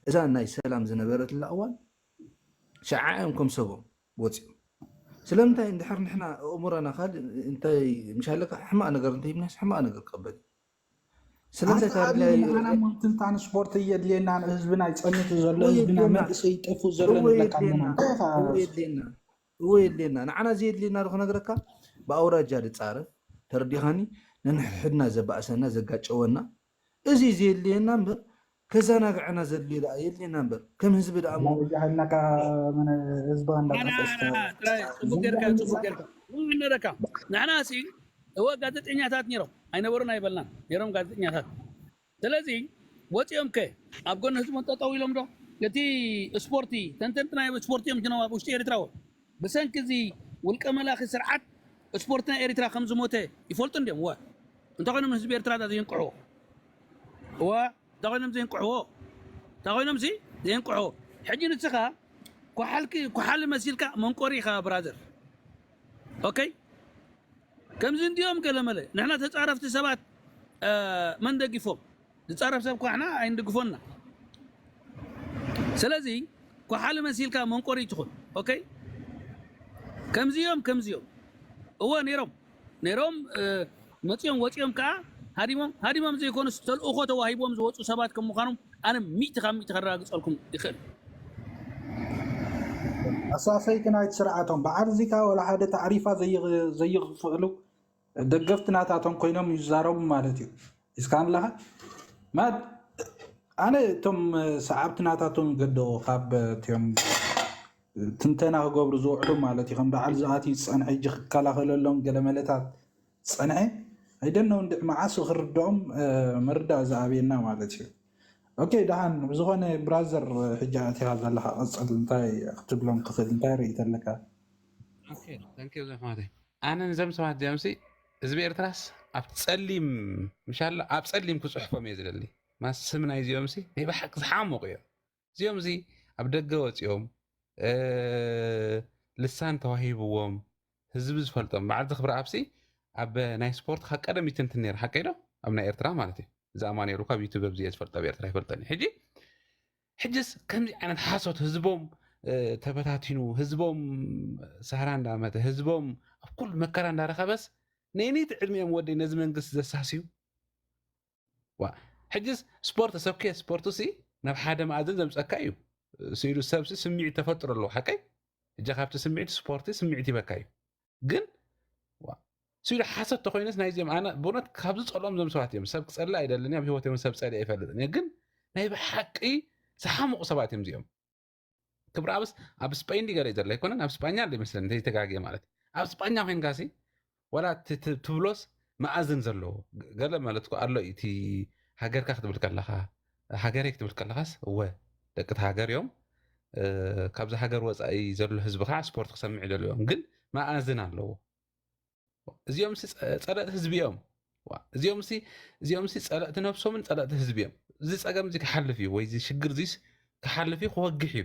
እዛ ናይ ሰላም ዝነበረትላ እዋን ሸዓ እዮም ከም ሰቦም ወፂኦም። ስለምንታይ እንድሕር ንሕና ኣእምሮና ካልእ እንታይ ምሽ ኣለካ ሕማቕ ነገር እንተይብናስ ሕማቕ ነገር ክቐበል እዩ። ስለምንታይ ታሪኽና ንሕና ምትንታን ስፖርት እየድልየና፣ ንህዝብና ይፀንት ዘሎ ህዝብና መንእሰይ ይጠፍእ ዘሎ ንብለካ ኣለና። እንታይ ኢኻ? እወ የድልየና። ንዓና ዘየድልየና ዶ ክነግረካ? ብኣውራጃ ዝፃረፍ ተረዲኻኒ፣ ነንሕድና ዘባእሰና ዘጋጨወና እዚ ዘየድልየና እምበር ከዘናግዐና ዘድልዮ ደኣ የድልየና እምበር ከም ህዝቢ ደኣ እሞ እጃ ሃልናካ ህዝቢ እንዳጠፈስካ ጥራይ ጽቡቅ ጌርካ ጽቡቅ ጌርካ ንረካ ንሕና ሲ እወ ጋዜጠኛታት ነይሮም ኣይነበሩን ኣይበልናን ነይሮም ጋዜጠኛታት ስለዚ ወፂኦም ከ ኣብ ጎኒ ህዝቦም ጠጠው ኢሎም ዶ እቲ ስፖርቲ ተንተንቲ ናይ ስፖርቲ እዮም ጅነው ኣብ ውሽጢ ኤርትራ እውን ብሰንኪ እዚ ውልቀ መላኺ ስርዓት ስፖርት ናይ ኤርትራ ከም ዝሞተ ይፈልጡ እንዲዮም ወ እንተኾይኖም ህዝቢ ኤርትራ ዳ ዘየንቅሕዎ እወ እንተኾይኖም ዘየንቅሕዎ እንተኾይኖም ሲ ዘየንቅሕዎ ሕጂ ንስኻ ኳሓልኪ ኳሓሊ መሲልካ መንቆሪ ኢኻ ብራዘር ኦኬ ከምዚ እንዲዮም ገለመለ ንሕና ተፃረፍቲ ሰባት መን ደጊፎም ዝፃረፍ ሰብ ኳሕና ኣይንድግፎና ስለዚ ኳሓሊ መሲልካ መንቆሪ ትኹን ኦኬ ከምዚዮም ከምዚዮም እወ ነይሮም ነይሮም መፂኦም ወፂኦም ከዓ ሃዲሞም ሃዲሞም ዘይኮኑስ ተልእኾ ተዋሂቦም ዝወፁ ሰባት ከም ምዃኖም ኣነ ሚእቲ ካብ ሚእቲ ከረጋግፀልኩም ይኽእል ኣሳሰይቲ ናይቲ ስርዓቶም በዓል እዚካ ወላ ሓደ ታዕሪፋ ዘይኽፍእሉ ደገፍቲ ናታቶም ኮይኖም ይዛረቡ ማለት እዩ። እስካ ኣለኻ ማድ ኣነ እቶም ሰዓብቲ ናታቶም ገዶ ካብ እትዮም ትንተና ክገብሩ ዝውዕሉ ማለት እዩ። ከም በዓል ዝኣትዩ ዝፀንሐ እጂ ክከላኸለሎም ገለ መለታት ዝፀንሐ ኣይደነው እንድዕ መዓስ ክርድኦም መርዳእ ዝኣብየና ማለት እዩ። ኦኬ ደሓን ብዝኾነ ብራዘር ሕጂ ኣቲኻ ዘለካ ቀፅል እንታይ ክትብሎም ትኽእል እንታይ ርእይቶ ኣለካ? ኣነ ንዘም ሰባት እዚኦም ሲ ህዝቢ ኤርትራስ ኣብ ጸሊም ምሻላ ኣብ ጸሊም ክጽሕፎም እየ ዝደሊ። ማስ ስም ናይ እዚኦም ሲ ናይ ብሓቂ ዝሓመቑ እዮም። እዚኦም ሲ ኣብ ደገ ወጺኦም ልሳን ተዋሂብዎም ህዝቢ ዝፈልጦም በዓል ዝኽብሪ ኣብሲ ኣብ ናይ ስፖርት ካብ ቀደም ይትንትን ነይሩ ሓቀይ ዶ ኣብ ናይ ኤርትራ ማለት እዩ። እዚ ኣማኑኤል ካብ ዩቱብ ኣብዚ እየ ዝፈልጦ ኣብ ኤርትራ ይፈልጠኒ ሕጂ ሕጅስ ከምዚ ዓይነት ሓሶት ህዝቦም ተበታቲኑ ህዝቦም ሳህራ እንዳመተ ህዝቦም ኣብ ኩሉ መከራ እንዳረኸበስ ነይነይቲ ዕድሚኦም ወደይ ነዚ መንግስቲ ዘሳስዩ ዋ ሕጅስ ስፖርት ሰብከ ስፖርት ሲ ናብ ሓደ መኣዝን ዘምፀካ እዩ ሲሉ ሰብሲ ስምዒት ተፈጥሮ ኣለዎ ሓቀይ እጃ ካብቲ ስምዒት ስፖርቲ ስምዒት ይበካ እዩ ግን ሲሉ ሓሰት ተኮይነስ ናይዚኦም ኣነ ብእውነት ካብ ዝፀልኦም ዞም ሰባት እዮም ሰብ ክፀልእ ኣይደልን ኣብ ህይወት እውን ሰብ ፀልእ ኣይፈልጥን እየ ግን ናይ ብሓቂ ዝሓመቑ ሰባት እዮም እዚኦም ክብሪ ኣብስ ኣብ ስጳይን ዲ ገለ ዘሎ ኣይኮነን ኣብ ስጳኛ ኣሎ ይመስለኒ እንተይተጋግየ ማለት ኣብ ስጳኛ ኮይንካ ሲ ወላ ትብሎስ መኣዝን ዘለዎ ገለ ማለት እኮ ኣሎ እዩ እቲ ሃገርካ ክትብል ከለካ ሃገረይ ክትብል ከለካስ እወ ደቂ ሃገር እዮም ካብዚ ሃገር ወፃኢ ዘሎ ህዝቢ ከዓ ስፖርት ክሰምዕ ይደልዮም ግን መኣዝን ኣለዎ እዚኦም ሲ ጸ- ጸለእቲ ህዝቢ እዮም ዋ፣ እዚኦም ሲ እዚኦም ሲ ጸለእቲ ነብሶምን ጸለእቲ ህዝቢ እዮም እዚ ጸገም እዚ ክሓልፍ እዩ ወይ እዚ ሽግር እዚስ ክሓልፍ እዩ ክወግሕ እዩ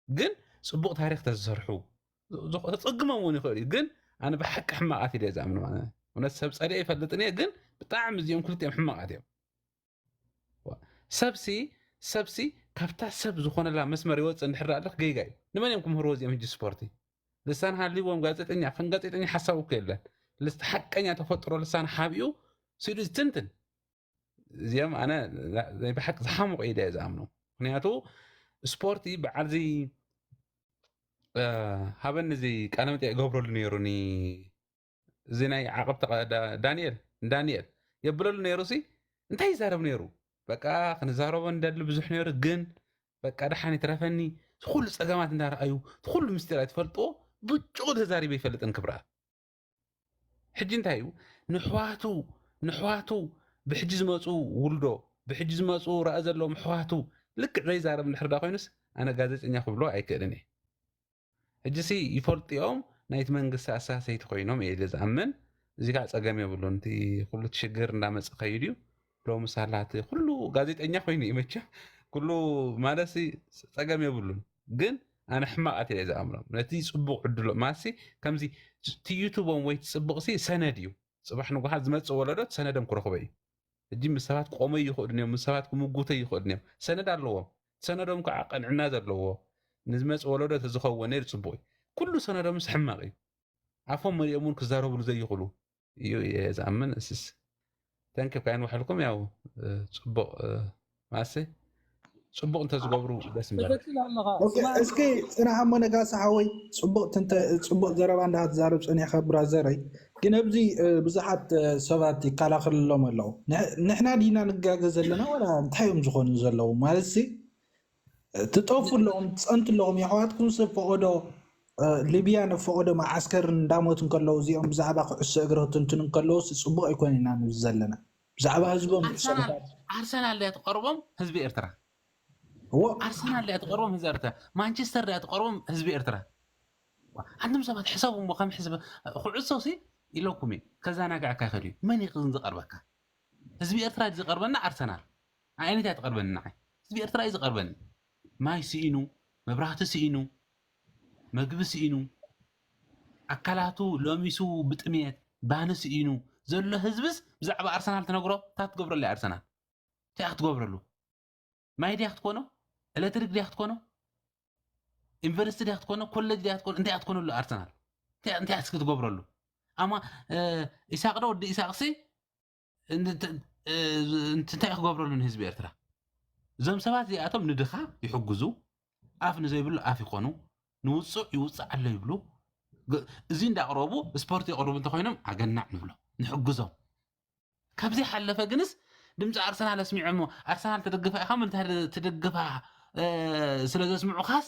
ግን ፅቡቅ ታሪክ ተዝሰርሑ ዝኽ- ተፀግሞም እውን ይኽእል እዩ ግን ኣነ ብሓቂ ሕማቃት ኢለ ዝኣምን ማለት እውነት ሰብ ጸሊአ ይፈልጥን እየ ግን ብጣዕሚ እዚኦም ክልቲኦም ሕማቃት እዮም ሰብሲ ሰብሲ ካብታ ሰብ ዝኾነላ መስመር ይወፅእ እንድሕር ኣለክ ገይጋ እዩ ንመን እዮም ክምህርዎ እዚኦም ህጂ ስፖርቲ ልሳን ሃልዎም ጋዜጠኛ ከም ጋዜጠኛ ሓሳቡ እኮ የለን ልስቲ ሓቀኛ ተፈጥሮ ልሳን ሓቢኡ ሲሉ ዝትንትን እዚኦም ኣነ ናይ ብሓቂ ዝሓምቑ ኢደ እየ ዝኣምኖ ምክንያቱ ስፖርቲ በዓልዚ ሃበኒ እዚ ቃለ መጠ ይገብረሉ ነይሩኒ እዚ ናይ ዓቐብ ዳንኤል ዳንኤል የብለሉ ነይሩ ሲ እንታይ ይዛረብ ነይሩ በቃ ክንዛረቦ እንደሊ ብዙሕ ነይሩ ግን በቃ ደሓን ይትረፈኒ ኩሉ ፀገማት እንዳረኣዩ ኩሉ ምስጢር ኣይትፈልጥዎ ብጭቑ ተዛሪበ ይፈልጥን ክብራ ሕጂ እንታይ እዩ ንሕዋቱ ንሕዋቱ ብሕጂ ዝመፁ ውልዶ ብሕጂ ዝመፁ ረኣ ዘለዎም ኣሕዋቱ ልክዕ ዘይዛረብ እንድሕር ዳ ኮይኑስ ኣነ ጋዜጠኛ ክብሎ ኣይክእልን እየ ሕጂሲ ይፈልጡ እዮም ናይቲ መንግስቲ ኣሳሰይቲ ኮይኖም እየ ኢለ ዝኣምን እዚ ከዓ ፀገም የብሉን እቲ ኩሉ ሽግር እንዳመፀ ከይድ እዩ ሎምስ ኣላ እቲ ኩሉ ጋዜጠኛ ኮይኑ እዩ መቸም ኩሉ ማለትሲ ፀገም የብሉን ግን ኣነ ሕማቃት እየ ዝኣምኖም ነቲ ፅቡቅ ዕድሎ ማሲ ከምዚ እቲ ዩቱቦም ወይ ፅቡቅሲ ሰነድ እዩ ፅባሕ ንጉሓት ዝመፅእ ወለዶ ሰነዶም ክረኽቦ እዩ ሕጂ ምስ ሰባት ክቆመ ይኽእሉን እዮም ምስ ሰባት ክምጉተ ይኽእሉን እዮም ሰነድ ኣለዎም ሰነዶም ከዓ ቀንዕና ዘለዎ ንዝመፅ ወለዶ ተዝኸውን ነይሩ ፅቡቅ እዩ። ኩሉ ሰነዶምስ ሕማቅ እዩ። ኣፎም መሊኦም እውን ክዛረብሉ ዘይኽእሉ እዩ እየ ዝኣምን። እስስ ተንኪ ካይን ውሕልኩም ያው ፅቡቅ ማሰ ፅቡቅ እንተዝገብሩ ደስ ምበለ። ትክክል ኣለኻ። ኦኬ፣ እስኪ ፅናሕ እሞ ነጋሲ ሓወይ፣ ፅቡቅ ትንተ- ፅቡቅ ዘረባ እንዳትዛረብ ፀኒሕካ ብራዘረይ። ግን ኣብዚ እ፣ ብዙሓት እ፣ ሰባት ይከላኸልሎም ኣለዉ። ንሕ- ንሕና ዲና ንጋገ ዘለና ወላ እንታይ እዮም ዝኾኑ ዘለዉ ማለት ሲ ትጠፉ ኣለኹም፣ ትፀንቱ ኣለኹም። የሕዋትኩም ሰብ ፈቐዶ እ፣ ሊብያ ንፈቐዶ መዓስከር እንዳሞት እንከለዉ እዚኦም ብዛዕባ ኩዕሶ እግሪ ክትንትን እንከለዉ ሲ ፅቡቅ ኣይኮነ ኢና ንብል ዘለና ብዛዕባ ህዝቦም ኣርሰናል ኣርሰናል ድያ ትቐርቦም ህዝቢ ኤርትራ እዎ ኣርሰናል ድያ ትቐርቦም ህዝቢ ኤርትራ ማንቸስተር ድያ ትቐርቦም ህዝቢ ኤርትራ ኣንቱም ሰባት ሕሰቡ እሞ ከም ሕዝቢ ኩዕሶ ሲ ኢለኩም እዩ ከዘናግዐካ ይኽእል እዩ መን እዩ ግን ዝቐርበካ ህዝቢ ኤርትራ እዩ ዝቐርበና ኣርሰናል ዓይነት እያ ትቐርበኒ ንዓይ ህዝቢ ኤርትራ እዩ ዝቐርበኒ ማይ ስኢኑ መብራህቲ ስኢኑ መግቢ ስኢኑ ኣካላቱ ለሚሱ ብጥሜት ባኒ ስኢኑ ዘሎ ህዝብስ ብዛዕባ ኣርሰናል ትነግሮ እንታይ ክትገብረሉ እያ ኣርሰናል እንታይ ክትገብረሉ ማይ ድያ ክትኮኖ ኤሌክትሪክ ድያ ክትኮኖ ዩኒቨርሲቲ ድያ ክትኮኖ ኮሌጅ ድያ ክትኮኖ እንታይ ክትኮነሉ ኣርሰናል እንታይ ክትገብረሉ ኣማ ኢሳቅ ዶ ወዲ ኢሳቅሲ እንታይ ክገብረሉ ንህዝቢ ኤርትራ እዞም ሰባት እዚኣቶም ንድኻ ይሕግዙ ኣፍ ንዘይብሉ ኣፍ ይኾኑ ንውፁዕ ይውፅእ ኣሎ ይብሉ እዚ እንዳቅረቡ ስፖርት የቅርቡ እንተኮይኖም ኣገናዕ ንብሎ ንሕግዞም ካብዚ ሓለፈ ግንስ ድምፂ ኣርሰናል ኣስሚዖሞ ኣርሰናል ትድግፋ ኢኻ ምንታይ ትድግፋ ስለ ዘስምዑኻስ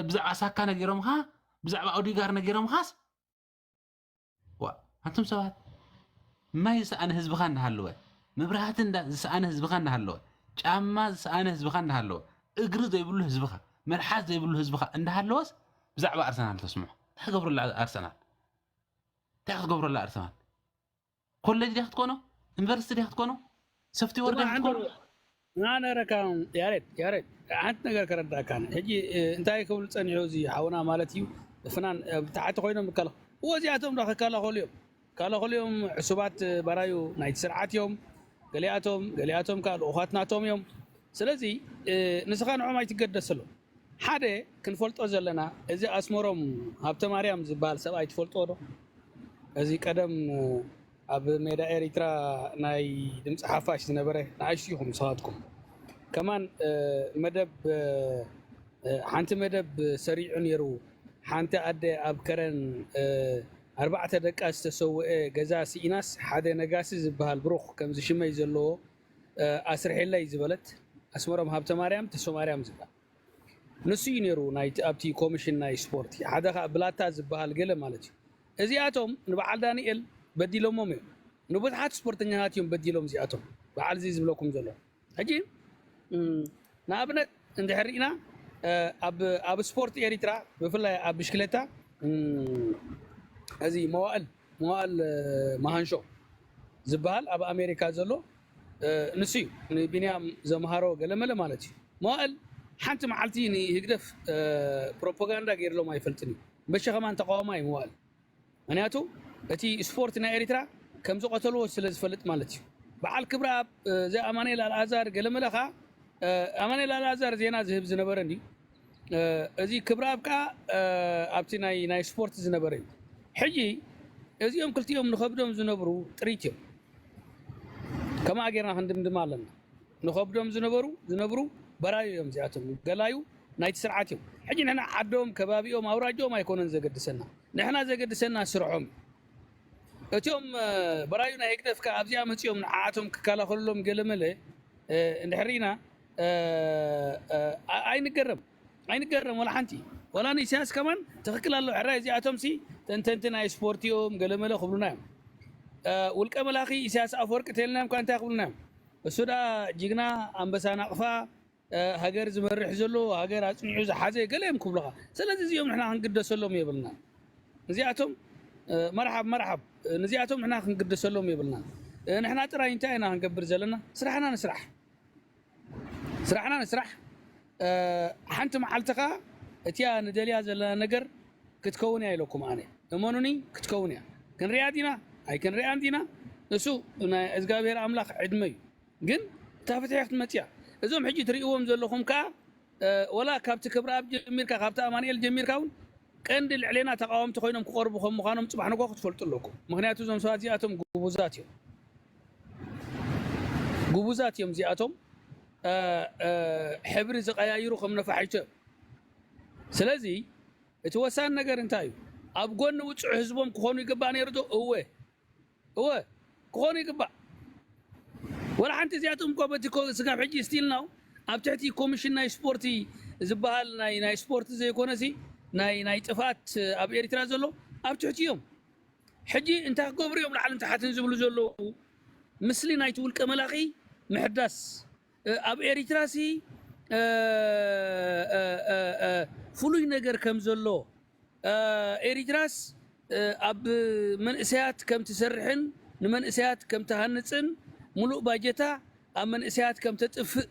ብዛዕባ ሳካ ነጊሮምኻ ብዛዕባ ኦዲጋር ነጊሮምኻስ ኣንቱም ሰባት ማይ ዝሰኣነ ህዝብኻ እንዳሃለወ መብራህቲ ዝሰኣነ ህዝብኻ እንዳሃለወ ጫማ ዝሰኣነ ህዝብኻ እንዳሃለወ እግሪ ዘይብሉ ህዝብኻ መልሓስ ዘይብሉ ህዝብኻ እንዳሃለወስ ብዛዕባ ኣርሰናል ተስምዖ እንታይ ክገብረላ ኣርሰናል እንታይ ክትገብረላ ኣርሰናል ኮሌጅ ድያ ክትኮኖ ዩኒቨርሲቲ ድያ ክትኮኖ ሶፍትዌር ድያ ክትኮኖ ናነረካ ያሬድ ያሬድ ሓንቲ ነገር ከረዳእካ ሕጂ እንታይ ክብል ፀኒሑ እዚ ሓውና ማለት እዩ ፍናን ብታሕቲ ኮይኖም ይከላ እዎ እዚኣቶም ዶ ክከላኸሉ እዮም ከላኸሉ እዮም ዕሱባት ባራዩ ናይቲ ስርዓት እዮም ገሊኣቶም ገሊኣቶም ከዓ ልኡኻት ናቶም እዮም ስለዚ ንስኻ ንዖም ኣይትገደሰሎም ሓደ ክንፈልጦ ዘለና እዚ ኣስመሮም ሃብተ ማርያም ዝበሃል ሰብኣይ ትፈልጦ ዶ እዚ ቀደም ኣብ ሜዳ ኤሪትራ ናይ ድምፂ ሓፋሽ ዝነበረ ንኣሽቱ ኢኹም ንስኻትኩም ከማን መደብ ሓንቲ መደብ ሰሪዑ ነይሩ ሓንቲ ኣደ ኣብ ከረን ኣርባዕተ ደቃ ዝተሰውአ ገዛ ስኢናስ ሓደ ነጋሲ ዝበሃል ብሩኽ ከምዚ ሽመይ ዘለዎ ኣስርሒለይ ዝበለት ኣስመሮም ሃብተ ማርያም ተስፋ ማርያም ዝበሃል ንሱ እዩ ነይሩ ናይቲ ኣብቲ ኮሚሽን ናይ ስፖርት ሓደ ከዓ ብላታ ዝበሃል ገለ ማለት እዩ እዚኣቶም ንበዓል ዳንኤል በዲሎሞም እዮም ንብዙሓት ስፖርተኛታት እዮም በዲሎም እዚኣቶም በዓል እዚ ዝብለኩም ዘሎ ሕጂ ንኣብነት እንድሕር ርኢና ኣብ ስፖርት ኤሪትራ ብፍላይ ኣብ ብሽክሌታ እዚ መዋእል መዋእል መሃንሾ ዝበሃል ኣብ ኣሜሪካ ዘሎ ንሱ እዩ ንቢንያም ዘምሃሮ ገለመለ ማለት እዩ መዋእል ሓንቲ መዓልቲ ንህግደፍ ፕሮፓጋንዳ ገይርሎም ኣይፈልጥን እዩ በሸኸማን ተቃወማ እዩ መዋእል ምክንያቱ እቲ ስፖርት ናይ ኤሪትራ ከም ዝቀተልዎ ስለ ዝፈልጥ ማለት እዩ በዓል ክብረኣብ እዚ ኣማኑኤል ኣልኣዛር ገለመለ ከዓ ኣማኑኤል ኣልኣዛር ዜና ዝህብ ዝነበረ እንድዩ እዚ ክብረኣብ ከዓ ኣብቲ ናይ ናይ ስፖርት ዝነበረ እዩ ሕጂ እዚኦም ክልቲኦም ንኸብዶም ዝነብሩ ጥሪት እዮም ከማኣ ጌርና ክንድምድማ ኣለና ንኸብዶም ዝነበሩ ዝነብሩ በራዩ እዮም እዚኣቶም ገላዩ ናይቲ ስርዓት እዮም ሕጂ ንሕና ዓዶም ከባቢኦም ኣውራጆም ኣይኮነን ዘገድሰና ንሕና ዘገድሰና ስርሖም እቲኦም በራዩ ናይ ህግደፍ ከ ኣብዚኣ መፂኦም ንዓኣቶም ክከላኸልሎም ገለመለ እንድሕር ኢና ኣይንገረም ኣይንገረም ወላ ሓንቲ ወላ ንኢሳያስ ከማን ትኽክል ኣሎ ሕራይ እዚኣቶም ሲ ተንተንቲ ናይ ስፖርት እዮም ገለመለ ክብሉና እዮም ውልቀ መላኺ ኢሳያስ ኣፈወርቂ ተልናዮም ኳ እንታይ ክብሉና እዮም እሱ ዳ ጅግና ኣንበሳ ናቕፋ ሃገር ዝመርሕ ዘሎ ሃገር ኣፅኒዑ ዝሓዘ ገለ እዮም ክብሉኻ ስለዚ እዚኦም ንሕና ክንግደሰሎም የብልና እዚኣቶም መርሓብ መርሓብ ንዚኣቶም ንሕና ክንግደሰሎም የብልና ንሕና ጥራይ እንታይ ኢና ክንገብር ዘለና ስራሕና ንስራሕ ስራሕና ንስራሕ ሓንቲ መዓልቲ ከዓ እቲያ ንደልያ ዘለና ነገር ክትከውን እያ ኢለኩም ኣነ እመኑኒ ክትከውን እያ ክንሪያ ዲና ኣይክንሪያን ዲና እሱ ናይ እግዚኣብሔር ኣምላኽ ዕድመ እዩ ግን እታ ፍትሒ ክትመፅያ እዞም ሕጂ ትርእይዎም ዘለኹም ከኣ፣ እ፣ ወላ ካብቲ ክብረኣብ ጀሚርካ፣ ካብቲ ኣማኑኤል ጀሚርካ እውን ቀንዲ ልዕሌና ተቓወምቲ ኮይኖም ክቐርቡ ከም ምዃኖም ጽባሕ ንግሆ ክትፈልጡ ኣለኩም። ምኽንያቱ እዞም ሰባት እዚኣቶም ግቡዛት እዮም። ግቡዛት እዮም እዚኣቶም፣ እ፣ እ፣ ሕብሪ ዝቐያይሩ ከም ነፋሒቶ እዮም። ስለዚ እቲ ወሳኒ ነገር እንታይ እዩ? ኣብ ጎኒ ውጹዕ ህዝቦም ክኾኑ ይግባእ ነይሩ ዶ? እወ፣ እወ፣ ክኾኑ ይግባእ። ወላ ሓንቲ እዚኣቶም እኮ በቲ ኮ-፣ ስጋብ ሕጂ ስቲል ናው ኣብ ትሕቲ ኮሚሽን ናይ ስፖርቲ ዝበሃል ናይ፣ ናይ ስፖርቲ ዘይኮነሲ ናይ፣ ናይ ጥፍኣት ኣብ ኤርትራ ዘሎ ኣብ ትሕቲ እዮም። ሕጂ እንታይ ክገብሩ እዮም ላዕልን ታሕትን ዝብሉ ዘለዉ? ምስሊ ናይቲ ውልቀ መላኺ ምሕዳስ፣ እ፣ ኣብ ኤሪትራሲ፣ እ፣ እ፣ እ፣ እ፣ ፍሉይ ነገር ከም ዘሎ፣ እ፣ ኤሪትራስ፣ እ፣ ኣብ መንእሰያት ከም ትሰርሕን ንመንእሰያት ከም ትሃንጽን፣ ምሉእ ባጀታ ኣብ መንእሰያት ከም ተጥፍእ፣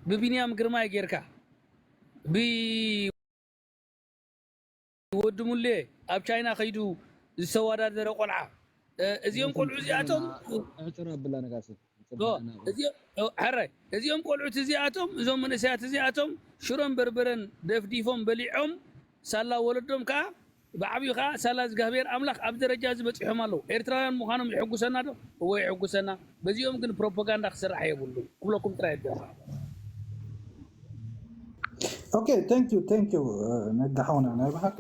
ብቢንያም ግርማይ ጌርካ፣ ብ-፣ ወዲ ሙሌ ኣብ ቻይና ከይዱ ዝተወዳደረ ቆልዓ፣ እ፣ እዚኦም ቆልዑ እዚኣቶም፣ ዕጭር ኣብላ ነጋሲ፣ ኦ፣ ጽባሕ ናብላ። እዚ-፣ ኦ፣ ሕራይ፣ እዚኦም ቆልዑት እዚኣቶም፣ እዞም መንእሰያት እዚኣቶም ሽሮን በርበረን ደፍዲፎም በሊዖም ሳላ ወለዶም ከኣ ብዓብዩ ከኣ ሳላ እግዚኣብሔር ኣምላኽ ኣብ ደረጃ እዚ በጺሖም ኣለዉ። ኤርትራውያን ምዃኖም ይሕጉሰና ዶ? እወ ይሕጉሰና። በዚኦም ግን ፕሮፓጋንዳ ክስራሕ የብሉን ክብለኩም ጥራይ ይደፋ። ኦኬ፣ thank you፣ thank you፣ እ፣ ነጋ ሓውና፣ ናይ ብሓቂ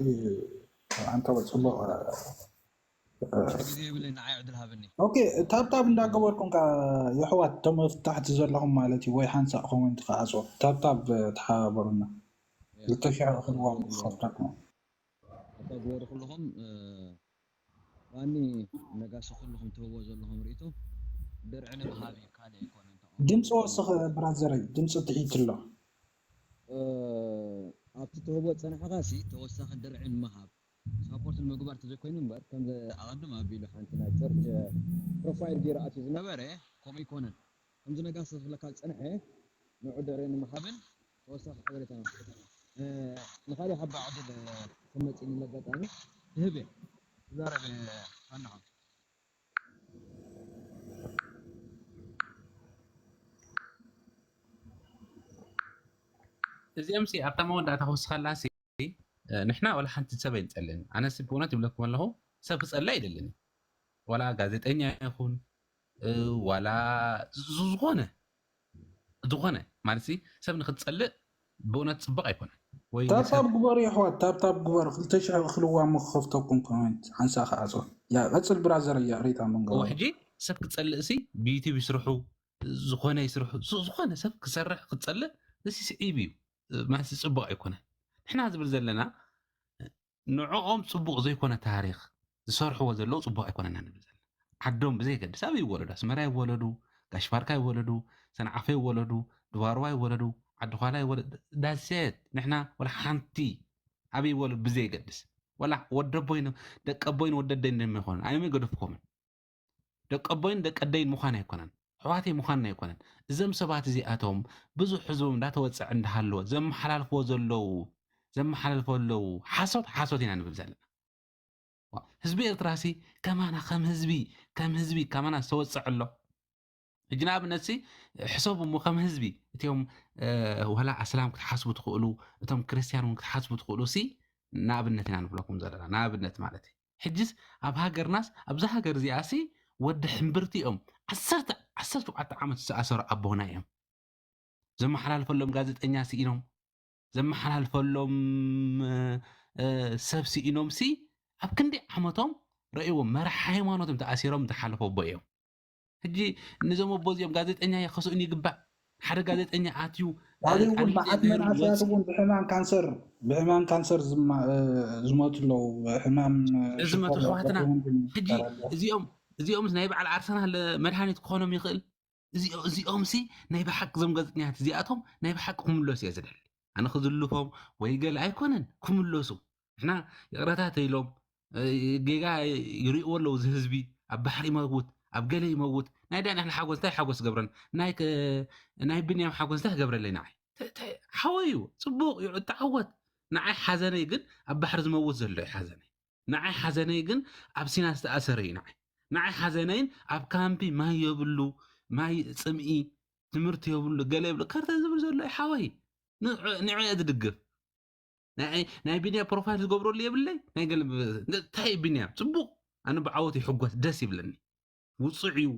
ኣንተ ጽቡቕ፣ እ፣ እ፣ ግዜ የብለይ፣ ንዓይ ዕድል ሃበኒ። ኦኬ፣ ታብታብ እንዳገበርኩም ከ የሕዋት፣ እቶም ኣብ ታሕቲ ዘለኹም ማለት እዩ፣ ወይ ሓንሳእ ኮመንት ክዓጽዎ፣ ታብታብ፣ እ፣ ተሓባበሩና። ያ፣ ክልተ ሽሕ ታብታብ ክልዋ ክገብር ኣለዎ። ክኸፍተኩም። ታብታብ ግበሩ ኩልኹም፣ እ፣ ባኒ ነጋሲ ኩልኹም ትህብዎ ዘለኹም ርእይቶ ድርዒ ንምሃብ እዩ፣ ካልእ ኣይኮነን። ተቓውሞ ድምፂ ተቓውሞ ወስኽ ኣይኮነን። ብራዘረይ፣ ድምፂ ትሒት ኣሎ። እ፣ ኣብቲ ትህቦ ዝጸናሕኻ ሲ ተወሳኺ ድርዒ ንምሃብ ሳፖርት ንምግባር ተዘይኮይኑ እምበር፣ ከምዚ ኣቐድም ኣቢሉ ሓንቲ ናይ ቸርች ፕሮፋይል ገይሩ ኣትዩ ዝነበረ ከምኡ ኣይኮነን። ከምዚ ነጋሲ ዝብለካ ዝጸንሐ ንዑ ድርዒ ንምሃብን ተወሳኺ ሓበሬታ ንምሃብ። እ፣ ንኻልእ ሓባ ዕድል፣ እ፣ ከም መጺእኒ ኣጋጣሚ ክህብ እየ። ትዛረብ፣ እ፣ ፋንታሁን። እዚኦም ሲ ኣብታ መወዳእታ ክወስኸላ ሲ፣ እ፣ ንሕና ወላ ሓንቲ ሰብ ኣይንጸልእን። ኣነ ሲ ብእውነት ይብለኩም ኣለኹ፣ ሰብ ክጸልእ ኣይደልን። ዋላ ጋዜጠኛ ይኹን፣ እ፣ ዋላ ዝ-፣ ዝኾነ፣ ዝኾነ ማለት ሲ ሰብ ንክትጸልእ ብእውነት ጽቡቕ ኣይኮነን። ወይ ንሰብ ታብታብ ግበሩ የሕዋት፣ ታብታብ ግበሩ። ክልተ ሽሕ ክልዋ እሞ ክኸፍተኩም ኮሜንት ሓንሳእ ክዓጾ። ያ፣ ቀጽል ብራዘር፣ ያ፣ ሪታ መንገዶ። እወ፣ ሕጂ ሰብ ክጸልእ ሲ ብዩቲዩብ ይስርሑ፣ ዝኾነ ይስርሑ፣ ዝ-፣ ዝኾነ ሰብ ክሰርሕ ክጸልእ፣ እዚ ስዒብ እዩ። ማለት ጽቡቕ ኣይኮነን። ንሕና ዝብል ዘለና ንዕኦም ጽቡቕ ዘይኮነ ታሪኽ ዝሰርሕዎ ዘለዉ ጽቡቕ ኣይኮነን ኢና ንብል ዘለና። ዓዶም ብዘይገድስ ኣበይ ይወለዱ፣ ኣስመራ ይወለዱ፣ ጋሽ ባርካ ይወለዱ፣ ሰንዓፈ ይወለዱ፣ ድባርዋ ይወለዱ፣ ዓዲ ዃላ ይወለዱ፣ that's it። ንሕና ወላ ሓንቲ ኣበይ ይወለዱ ብዘይገድስ፣ ወላ ወደቦይን ደቀቦይን ወደደይን ደም ይኾኑ፣ ኣዮም ይገደፍኩምን። ደቀቦይን ደቀደይን ምዃን ኣይኮነን፣ ኣሕዋተይ ምዃንና ኣይኮነን። እዞም ሰባት እዚኣቶም ብዙሕ ህዝቦም እንዳተወፀዐ እንዳሃለወ ዘመሓላልፍዎ ዘለዉ፣ ዘመሓላልፍዎ ዘለዉ ሓሶት፣ ሓሶት ኢና ንብል ዘለና። ዋ፣ ህዝቢ ኤርትራሲ ከማና ከም ህዝቢ፣ ከም ህዝቢ ከማና ዝተወፀዐ ኣሎ። ሕጂ ንኣብነት ሲ ሕሰቡ እሞ ከም ህዝቢ እቲኦም፣ እ፣ ዋላ ኣስላም ክትሓስቡ ትኽእሉ፣ እቶም ክርስትያን እውን ክትሓስቡ ትኽእሉ ሲ ንኣብነት ኢና ንብለኩም ዘለና፣ ንኣብነት ማለት እዩ። ሕጅስ ኣብ ሃገርናስ፣ ኣብዛ ሃገር እዚኣ ሲ ወዲ ሕምብርቲ እዮም። ዓሰርተ፣ ዓሰርተ ሸውዓተ ዓመት ዝተኣሰሩ ኣቦና እዮም። ዘመሓላልፈሎም ጋዜጠኛ ስኢኖም፣ ዘመሓላልፈሎም፣ እ፣ እ፣ ሰብ ስኢኖም ሲ ኣብ ክንዲ ዓመቶም ረእይዎም፣ መራሒ ሃይማኖቶም ተኣሲሮም ዝሓለፉ ኣቦ እዮም። ሕጂ ነዞም ኣቦ እዚኦም ጋዜጠኛ ከስእኑ ይግባእ። ሓደ ጋዜጠኛ ኣትዩ፣ እ፣ ካልእ እውን ካልእ መዓት መንእሰያት ወፂ-፣ እውን ብሕማም ካንሰር፣ ብሕማም ካንሰር ዝማ-፣ እ፣ ዝሞቱ ኣለዉ። ሕማም፣ እ፣ እዝመቱ ሽኮር ኣሕዋትና፣ ኣጋጢሞም ግን ሕጂ ተረዳ። እዚኦም፣ እዚኦምስ ናይ በዓል ኣርሰናል መድሃኒት ክኾኖም ይኽእል? እዚኦ-፣ እዚኦምሲ ናይ ብሓቂ እዞም ጋዜጠኛታት እዚኣቶም ናይ ብሓቂ ክምለሱ እየ ዝደሊ። ኣነ ክዝልፎም ወይ ገለ ኣይኮነን፣ ክምለሱ። ንሕና ይቕረታ ተይሎም፣ እ፣ ጌጋ ይርእይዎ ኣለዉ። እዚ ህዝቢ ኣብ ባሕሪ ይመውት፣ ኣብ ገለ ይመውት። ናይ ዳንኤል ሓጎስ እንታይ ሓጎስ ገብረን? ናይ ከ-፣ ናይ ብንያም ሓጎስ እንታይ ክገብረለይ ንዓይ? ተ-፣ ተ-፣ ሓወይ እዩ፣ ጽቡቕ እዩ፣ እተዓወት። ንዓይ ሓዘነይ ግን ኣብ ባሕሪ ዝመውት ዘሎ እዩ ሓዘነይ። ንዓይ ሓዘነይ ግን ኣብ ሲና ዝተኣሰረ እዩ ንዓይ። ንዓይ ሓዘነይን ኣብ ካምፒ ማይ የብሉ፣ ማይ ጽምኢ፣ ትምህርቲ የብሉ፣ ገለ የብሉ። ከርተ ዝብል ዘሎ ሓወይ ንዕዮ ዝድግፍ ናይ ቢንያ ፕሮፋይል ዝገብረሉ የብለይ። ናይ ገለ እንታይ ቢንያ ጽቡቕ፣ ኣነ ብዓወት ይሕጎስ፣ ደስ ይብለኒ። ውፁዕ እዩ፣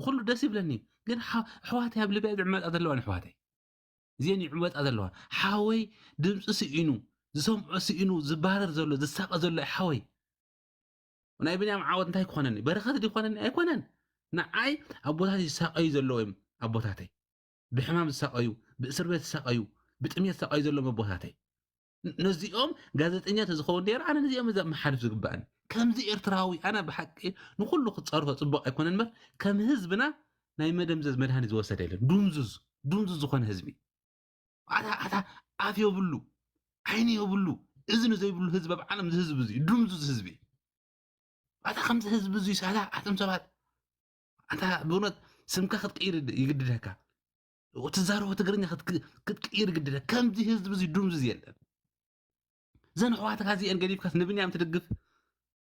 ኩሉ ደስ ይብለኒ። ግን ኣሕዋተይ ኣብ ልብያ ዝዕመጣ ዘለዋ ኣሕዋተይ እዚአን ይዕመጣ ዘለዋ። ሓወይ ድምፂ ስኢኑ፣ ዝሰምዖ ስኢኑ ዝባረር ዘሎ ዝሳቐ ዘሎ ሓወይ። ናይ ብንያም ዓወት እንታይ ክኾነኒ? በረኸት ዲኾነኒ? ኣይኮነን። ንዓይ ኣቦታት ይሳቐዩ ዘለዉ እዮም። ኣቦታተይ ብሕማም ዝሳቐዩ፣ ብእስር ቤት ዝሳቐዩ፣ ብጥሜት ዝሳቐዩ ዘለዉ ኣቦታተይ። ነዚኦም ጋዜጠኛ ተዝኸውን ነይሩ ኣነ ነዚኦም እዛ መሓልፍ ዝግባእኒ ከምዚ ኤርትራዊ ኣነ ብሓቂ ንኩሉ ክፀርፎ ፅቡቅ ኣይኮነን እምበር ከም ህዝብና ናይ መደምዘዝ መድሃኒት ዝወሰደ የለን። ዱምዙዝ ዱምዙዝ ዝኾነ ህዝቢ ኣታ ኣታ ኣፍ የብሉ ዓይኒ የብሉ እዝኒ ዘይብሉ ህዝቢ ኣብ ዓለም እዚ ህዝቢ እዚ ዱምዙዝ ህዝቢ ኣታ ከምዚ ህዝቢ እዚ ሳላ ኣቶም ሰባት ኣታ ብእውነት ስምካ ክትቅይር ይግድደካ ትዛረቦ ትግርኛ ክትቅይር ይግድደካ ከምዚ ህዝቢ እዚ ዱምዙዝ የለን ዘን ኣሕዋትካ እዚአን ገዲፍካስ ንብንያም ትድግፍ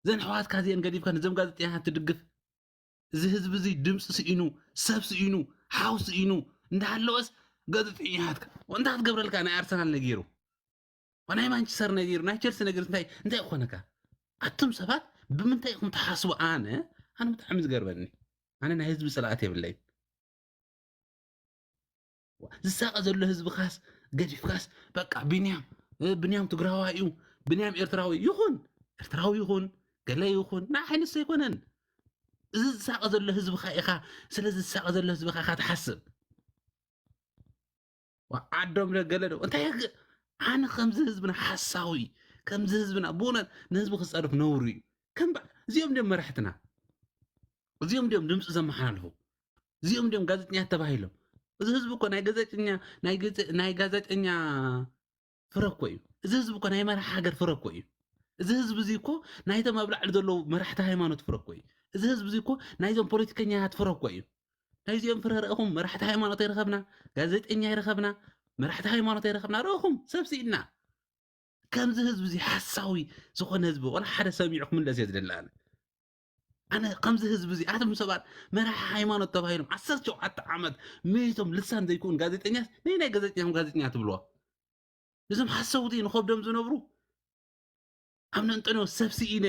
ዘን ኣሕዋትካ እዚአን ገዲፍካ ንዘም ጋዜጠኛታት ትድግፍ እዚ ህዝቢ እዚ ድምፂ ስኢኑ ሰብ ስኢኑ ሓው ስኢኑ እንዳሃለወስ ጋዜጠኛታትካ እንታይ ክትገብረልካ ናይ ኣርሰናል ነጊሩ ናይ ማንቸስተር ነጊሩ ናይ ቸልሲ ነጊሩ እንታይ እንታይ ክኾነካ ኣቱም ሰባት ብምንታይ ኢኹም ትሓስቡ ኣነ ኣነ ብጣዕሚ ዝገርበኒ ኣነ ናይ ህዝቢ ፅላኣት የብለይ ዝሳቐ ዘሎ ህዝብኻስ ገዲፍካስ በቃ ቢንያም ብንያም ትግራዋይ እዩ ብንያም ኤርትራዊ ይኹን ኤርትራዊ ይኹን ገለ ይኹን ንዓይ ንሱ ኣይኮነን እዚ ዝሳቐ ዘሎ ህዝብኻ ኢኻ ስለ ዝሳቐ ዘሎ ህዝብኻ ኢኻ ትሓስብ ዓዶም ገለ እንታይ ኣነ ከምዚ ህዝብና ሓሳዊ ከምዚ ህዝብና ብእውነት ንህዝቢ ክፀርፍ ነውሩ እዩ ከም እዚኦም ድም መራሕትና እዚኦም ድም ድምፂ ዘመሓላልፉ እዚኦም ድም ጋዜጠኛ ተባሂሎም እዚ ህዝቢ እኮ ናይ ጋዜጠኛ ናይ ጋዜጠኛ ፍረ እኮ እዩ እዚ ህዝቢ እኮ ናይ መራሒ ሃገር ፍረ እኮ እዩ እዚ ህዝቢ እዚ እኮ ናይቶም ኣብ ላዕሊ ዘለዉ መራሕቲ ሃይማኖት ፍረ እኮ እዩ እዚ ህዝቢ እዚ እኮ ናይዞም ፖለቲከኛታት ፍረ እኮ እዩ ናይዚኦም ፍረ ረእኹም መራሕቲ ሃይማኖት ኣይረኸብና ጋዜጠኛ ኣይረኸብና መራሕቲ ሃይማኖት ኣይረኸብና ረእኹም ሰብ ስኢና ከምዚ ህዝቢ እዚ ሓሳዊ ዝኾነ ህዝቢ ወላ ሓደ ሰሚዑ ክምለስ እየ ዝደሊ ኣነ ኣነ ከምዚ ህዝቢ እዚ ኣቶም ሰባት መራሒ ሃይማኖት ተባሂሎም ዓሰርተ ሸውዓተ ዓመት መይቶም ልሳን ዘይኮን ጋዜጠኛስ ናይ ናይ ጋዜጠኛ ጋዜጠኛ ትብልዋ እዞም ሓሰውቲ ንኸብዶም ዝነብሩ ኣብ ነንጠንዮ ሰብ ስኢነ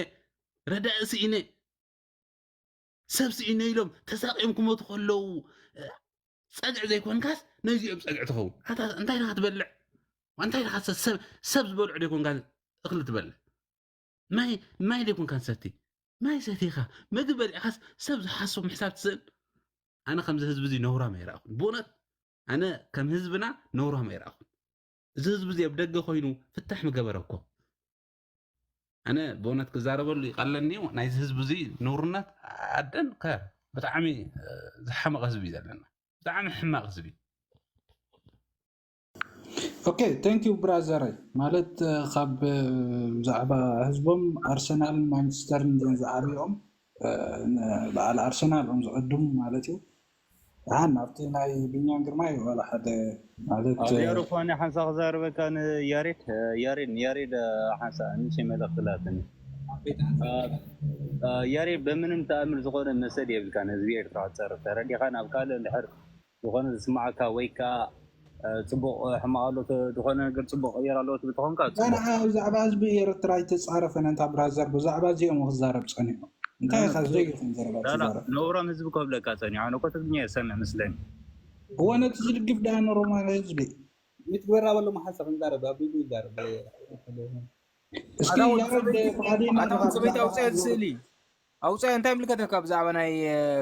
ረዳኢ ስኢነ ሰብ ስኢነ ኢሎም ተሳቂዮም ክመቱ ከለዉ ፀግዒ ዘይኮንካስ ነዚኦም ፀግዒ ትኸውን እንታይ ኢኻ ትበልዕ እንታይ ኢኻ ሰብ ዝበልዑ ዘይኮንካ እኽሊ ትበልዕ ማይ ማይ ዘይኮንካ ንሰቲ ማይ ሰቲኻ ምግቢ በሊዕኻስ ሰብ ዝሓስቦ ምሕሳብ ትስእን ኣነ ከምዚ ህዝቢ እዚ ነውራም ኣይረኣኹን ብእውነት ኣነ ከም ህዝብና ነውራም ኣይረኣኹን እዚ ህዝቢ እዚ ኣብ ደገ ኮይኑ ፍታሕ ምገበረ እኮ ኣነ ብእውነት ክዛረበሉ ይቐለኒ ናይዚ ህዝቢ እዚ ነውርነት ኣደን ከ ብጣዕሚ ዝሓመቐ ህዝቢ እዩ ዘለና ብጣዕሚ ሕማቕ ህዝቢ ኦኬ ቴንክ ዩ ብራዘረይ ማለት ካብ ብዛዕባ ህዝቦም ኣርሰናልን ማንቸስተርን ን ዝዓብኦም በዓል ኣርሰናል ም ዝዕድሙ ማለት እዩ ደሓን ኣብቲ ናይ ቢንያም ግርማይ ዋላ ሓደ ማለት ኣዚያሩ ኳኒ ሓንሳ ክዛረበካ ንያሬድ ያሬድ ንያሬድ ሓንሳ ንሽ መልእክቲ ላትኒ ያሬድ በምንም ተኣምር ዝኾነ መሰል የብልካ ነህዝቢ ኤርትራ ክትፀርፍ ተረዲኻ ናብ ካልእ እንድሕር ዝኾነ ዝስማዓካ ወይ ከዓ ፅቡቅ ሕማቅ ኣሎ ዝኾነ ነገር ፅቡቅ ቀየር ኣለዎ ትብል ተኾንካ ብዛዕባ ህዝቢ ኤርትራ ኣይተፃረፈን እንታ ብራዘር ብዛዕባ እዚኦም ክዛረብ ፀኒሑ እንታይ ኢኻ ዘይኹን ዘረባ ትዛረብ ነውራም ህዝቢ ከብለካ ፀኒሑ ኣነ እኮ ትግርኛ የሰምዕ ምስለኒ እወ ነቲ ዝድግፍ ደኣ ንሮማን ህዝቢ ይትግበራ በሎ መሓንሳ ክንዛረብ ኣብ ቢሉ ይዛረብ እስኪ ያረድ ተዓዲና ሰበይቲ ኣውፅያ ስእሊ ኣውፃያ እንታይ ምልከተካ ብዛዕባ ናይ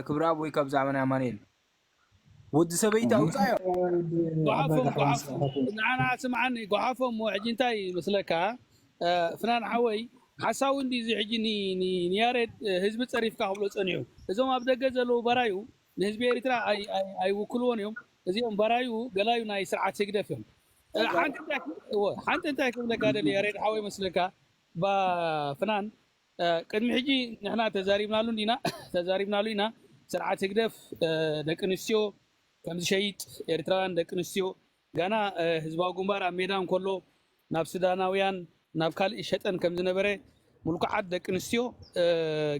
ክብረኣብ ወይ ካብ ብዛዕባ ናይ ኣማኑኤል ወዲ ሰበይቲ ኣውፃዮ ንዓና ስምዓኒ ጓሓፎ እሞ ሕጂ እንታይ ይመስለካ ፍናን ሓወይ ሓሳዊ እንዲ እዚ ሕጂ ንያሬድ ህዝቢ ፀሪፍካ ክብሎ ፀኒሑ እዞም ኣብ ደገ ዘለዉ በራዩ ንህዝቢ ኤሪትራ ኣይውክልዎን እዮም እዚኦም በራዩ ገላዩ ናይ ስርዓት ህግደፍ እዮም ሓንቲ እንታይ ክብለካ ደሊ ያሬድ ሓወይ መስለካ ፍናን ቅድሚ ሕጂ ንሕና ተዛሪብናሉ እንዲና ተዛሪብናሉ ኢና ስርዓት ህግደፍ ደቂ ኣንስትዮ ከም ዝሸይጥ ኤርትራውያን ደቂ ኣንስትዮ ጋና ህዝባዊ ግንባር ኣብ ሜዳ እንከሎ ናብ ሱዳናውያን ናብ ካልእ ይሸጠን ከም ዝነበረ ምልኩዓት ደቂ ኣንስትዮ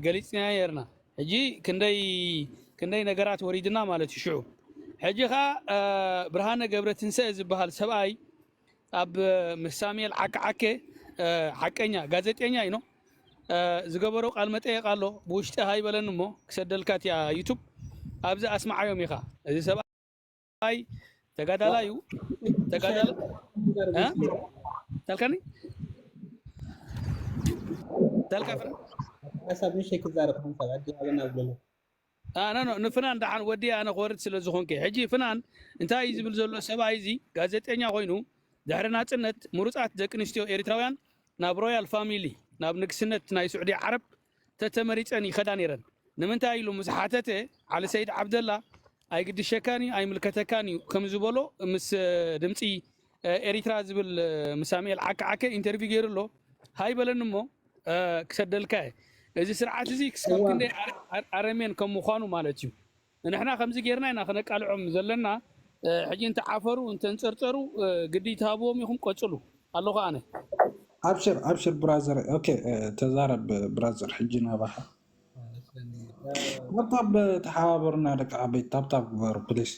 ገሊፅና ነርና ሕጂ ክንደይ ክንደይ ነገራት ወሪድና ማለት እዩ ሽዑ ሕጂ ኸዓ ብርሃነ ገብረትንሳኤ ዝበሃል ሰብኣይ ኣብ ምስ ሳሙኤል ዓከዓከ ሓቀኛ ጋዜጠኛ እዩ፣ ዝገበሮ ቃል መጠየቅ ኣሎ። ብውሽጢ ሃይበለኒ እሞ ክሰደልካ እቲያ ዩቱብ ኣብዚ ኣስማዓዮም ኢኻ። እዚ ሰብኣይ ተጋዳላይ እዩ። ተጋዳላይ ተልካኒ ተልካ ፍረ ሓሳብ ንእሽተይ ክዛረብ ሓንሳብ ኣዲ ኣበና ብሎ ኖ ኖ ንፍናን ደሓን ወዲ ኣነ ክወርድ ስለ ዝኾንከ ሕጂ ፍናን እንታይ እዩ ዝብል ዘሎ ሰብኣይ እዚ ጋዜጠኛ ኮይኑ ድሕሪ ናፅነት ምሩፃት ደቂ ኣንስትዮ ኤርትራውያን ናብ ሮያል ፋሚሊ ናብ ንግስነት ናይ ስዑዲ ዓረብ ተተመሪፀን ይኸዳ ነይረን ንምንታይ ኢሉ ምስ ሓተተ ዓሊ ሰይድ ዓብደላ ኣይግድሸካን እዩ ኣይምልከተካን እዩ ከም ዝበሎ ምስ ድምፂ ኤሪትራ ዝብል ምስ ሳሙኤል ዓከ ዓከ ኢንተርቪው ገይሩ ኣሎ ሃይ በለኒ እሞ ክሰደልካ እየ እዚ ስርዓት እዚ ክሳብ ክንደይ ኣረሜን ከም ምዃኑ ማለት እዩ ንሕና ከምዚ ጌርና ኢና ክነቃልዖም ዘለና ሕጂ እንተዓፈሩ እንተንፀርፀሩ ግዲ ትሃብዎም ኢኹም ቀፅሉ ኣለኹ ኣነ ኣብሽር ኣብሽር ብራዘር ኦኬ ተዛረብ ብራዘር ሕጂ ናባኻ ታብታብ ተሓባበሩና ደቂ ዓበይቲ ታብታብ ግበሩ ፕሊስ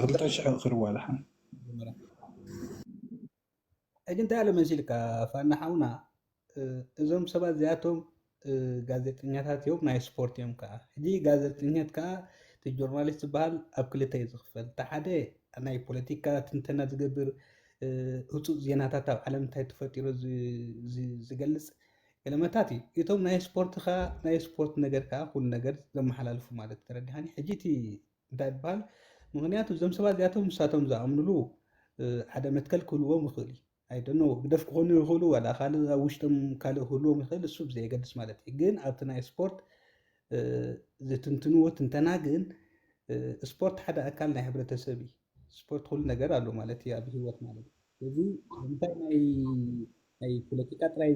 ክልተ ሽሕ እኽርዋ ድሓን ሕጂ እንታይ ኣሎ መሲልካ ፋና ሓውና እዞም ሰባት እዚኣቶም ጋዜጠኛታት እዮም ናይ ስፖርት እዮም ከዓ ሕጂ ጋዜጠኛት ከዓ እቲ ጆርናሊስት ዝበሃል ኣብ ክልተ እዩ ዝኽፈል እቲ ሓደ ናይ ፖለቲካ ትንተና ዝገብር ህፁፅ ዜናታት ኣብ ዓለም እንታይ ተፈጢሩ ዝገልፅ ገለመታት እዩ እቶም ናይ ስፖርት ከዓ ናይ ስፖርት ነገር ከዓ ኩሉ ነገር ዘመሓላልፉ ማለት ተረዲሃኒ ሕጂ እቲ እንታይ ይበሃል ምክንያቱ እዞም ሰባት እዚኣቶም ንሳቶም ዝኣምንሉ ሓደ መትከል ክህልዎም ይኽእል እዩ ኣይደኖ ግደፍ ክኾኑ ይኽእሉ ዋላ ካልእ ኣብ ውሽጦም ካልእ ክህልዎም ይኽእል እሱ ብዘየገድስ ማለት እዩ ግን ኣብቲ ናይ ስፖርት ዝትንትንዎ ትንተና ግን ስፖርት ሓደ ኣካል ናይ ሕብረተሰብ እዩ ስፖርት ኩሉ ነገር ኣሎ ማለት እዩ ኣብ ህይወት ማለት እዩ እዚ እንታይ ናይ ናይ ፖለቲካ ጥራይ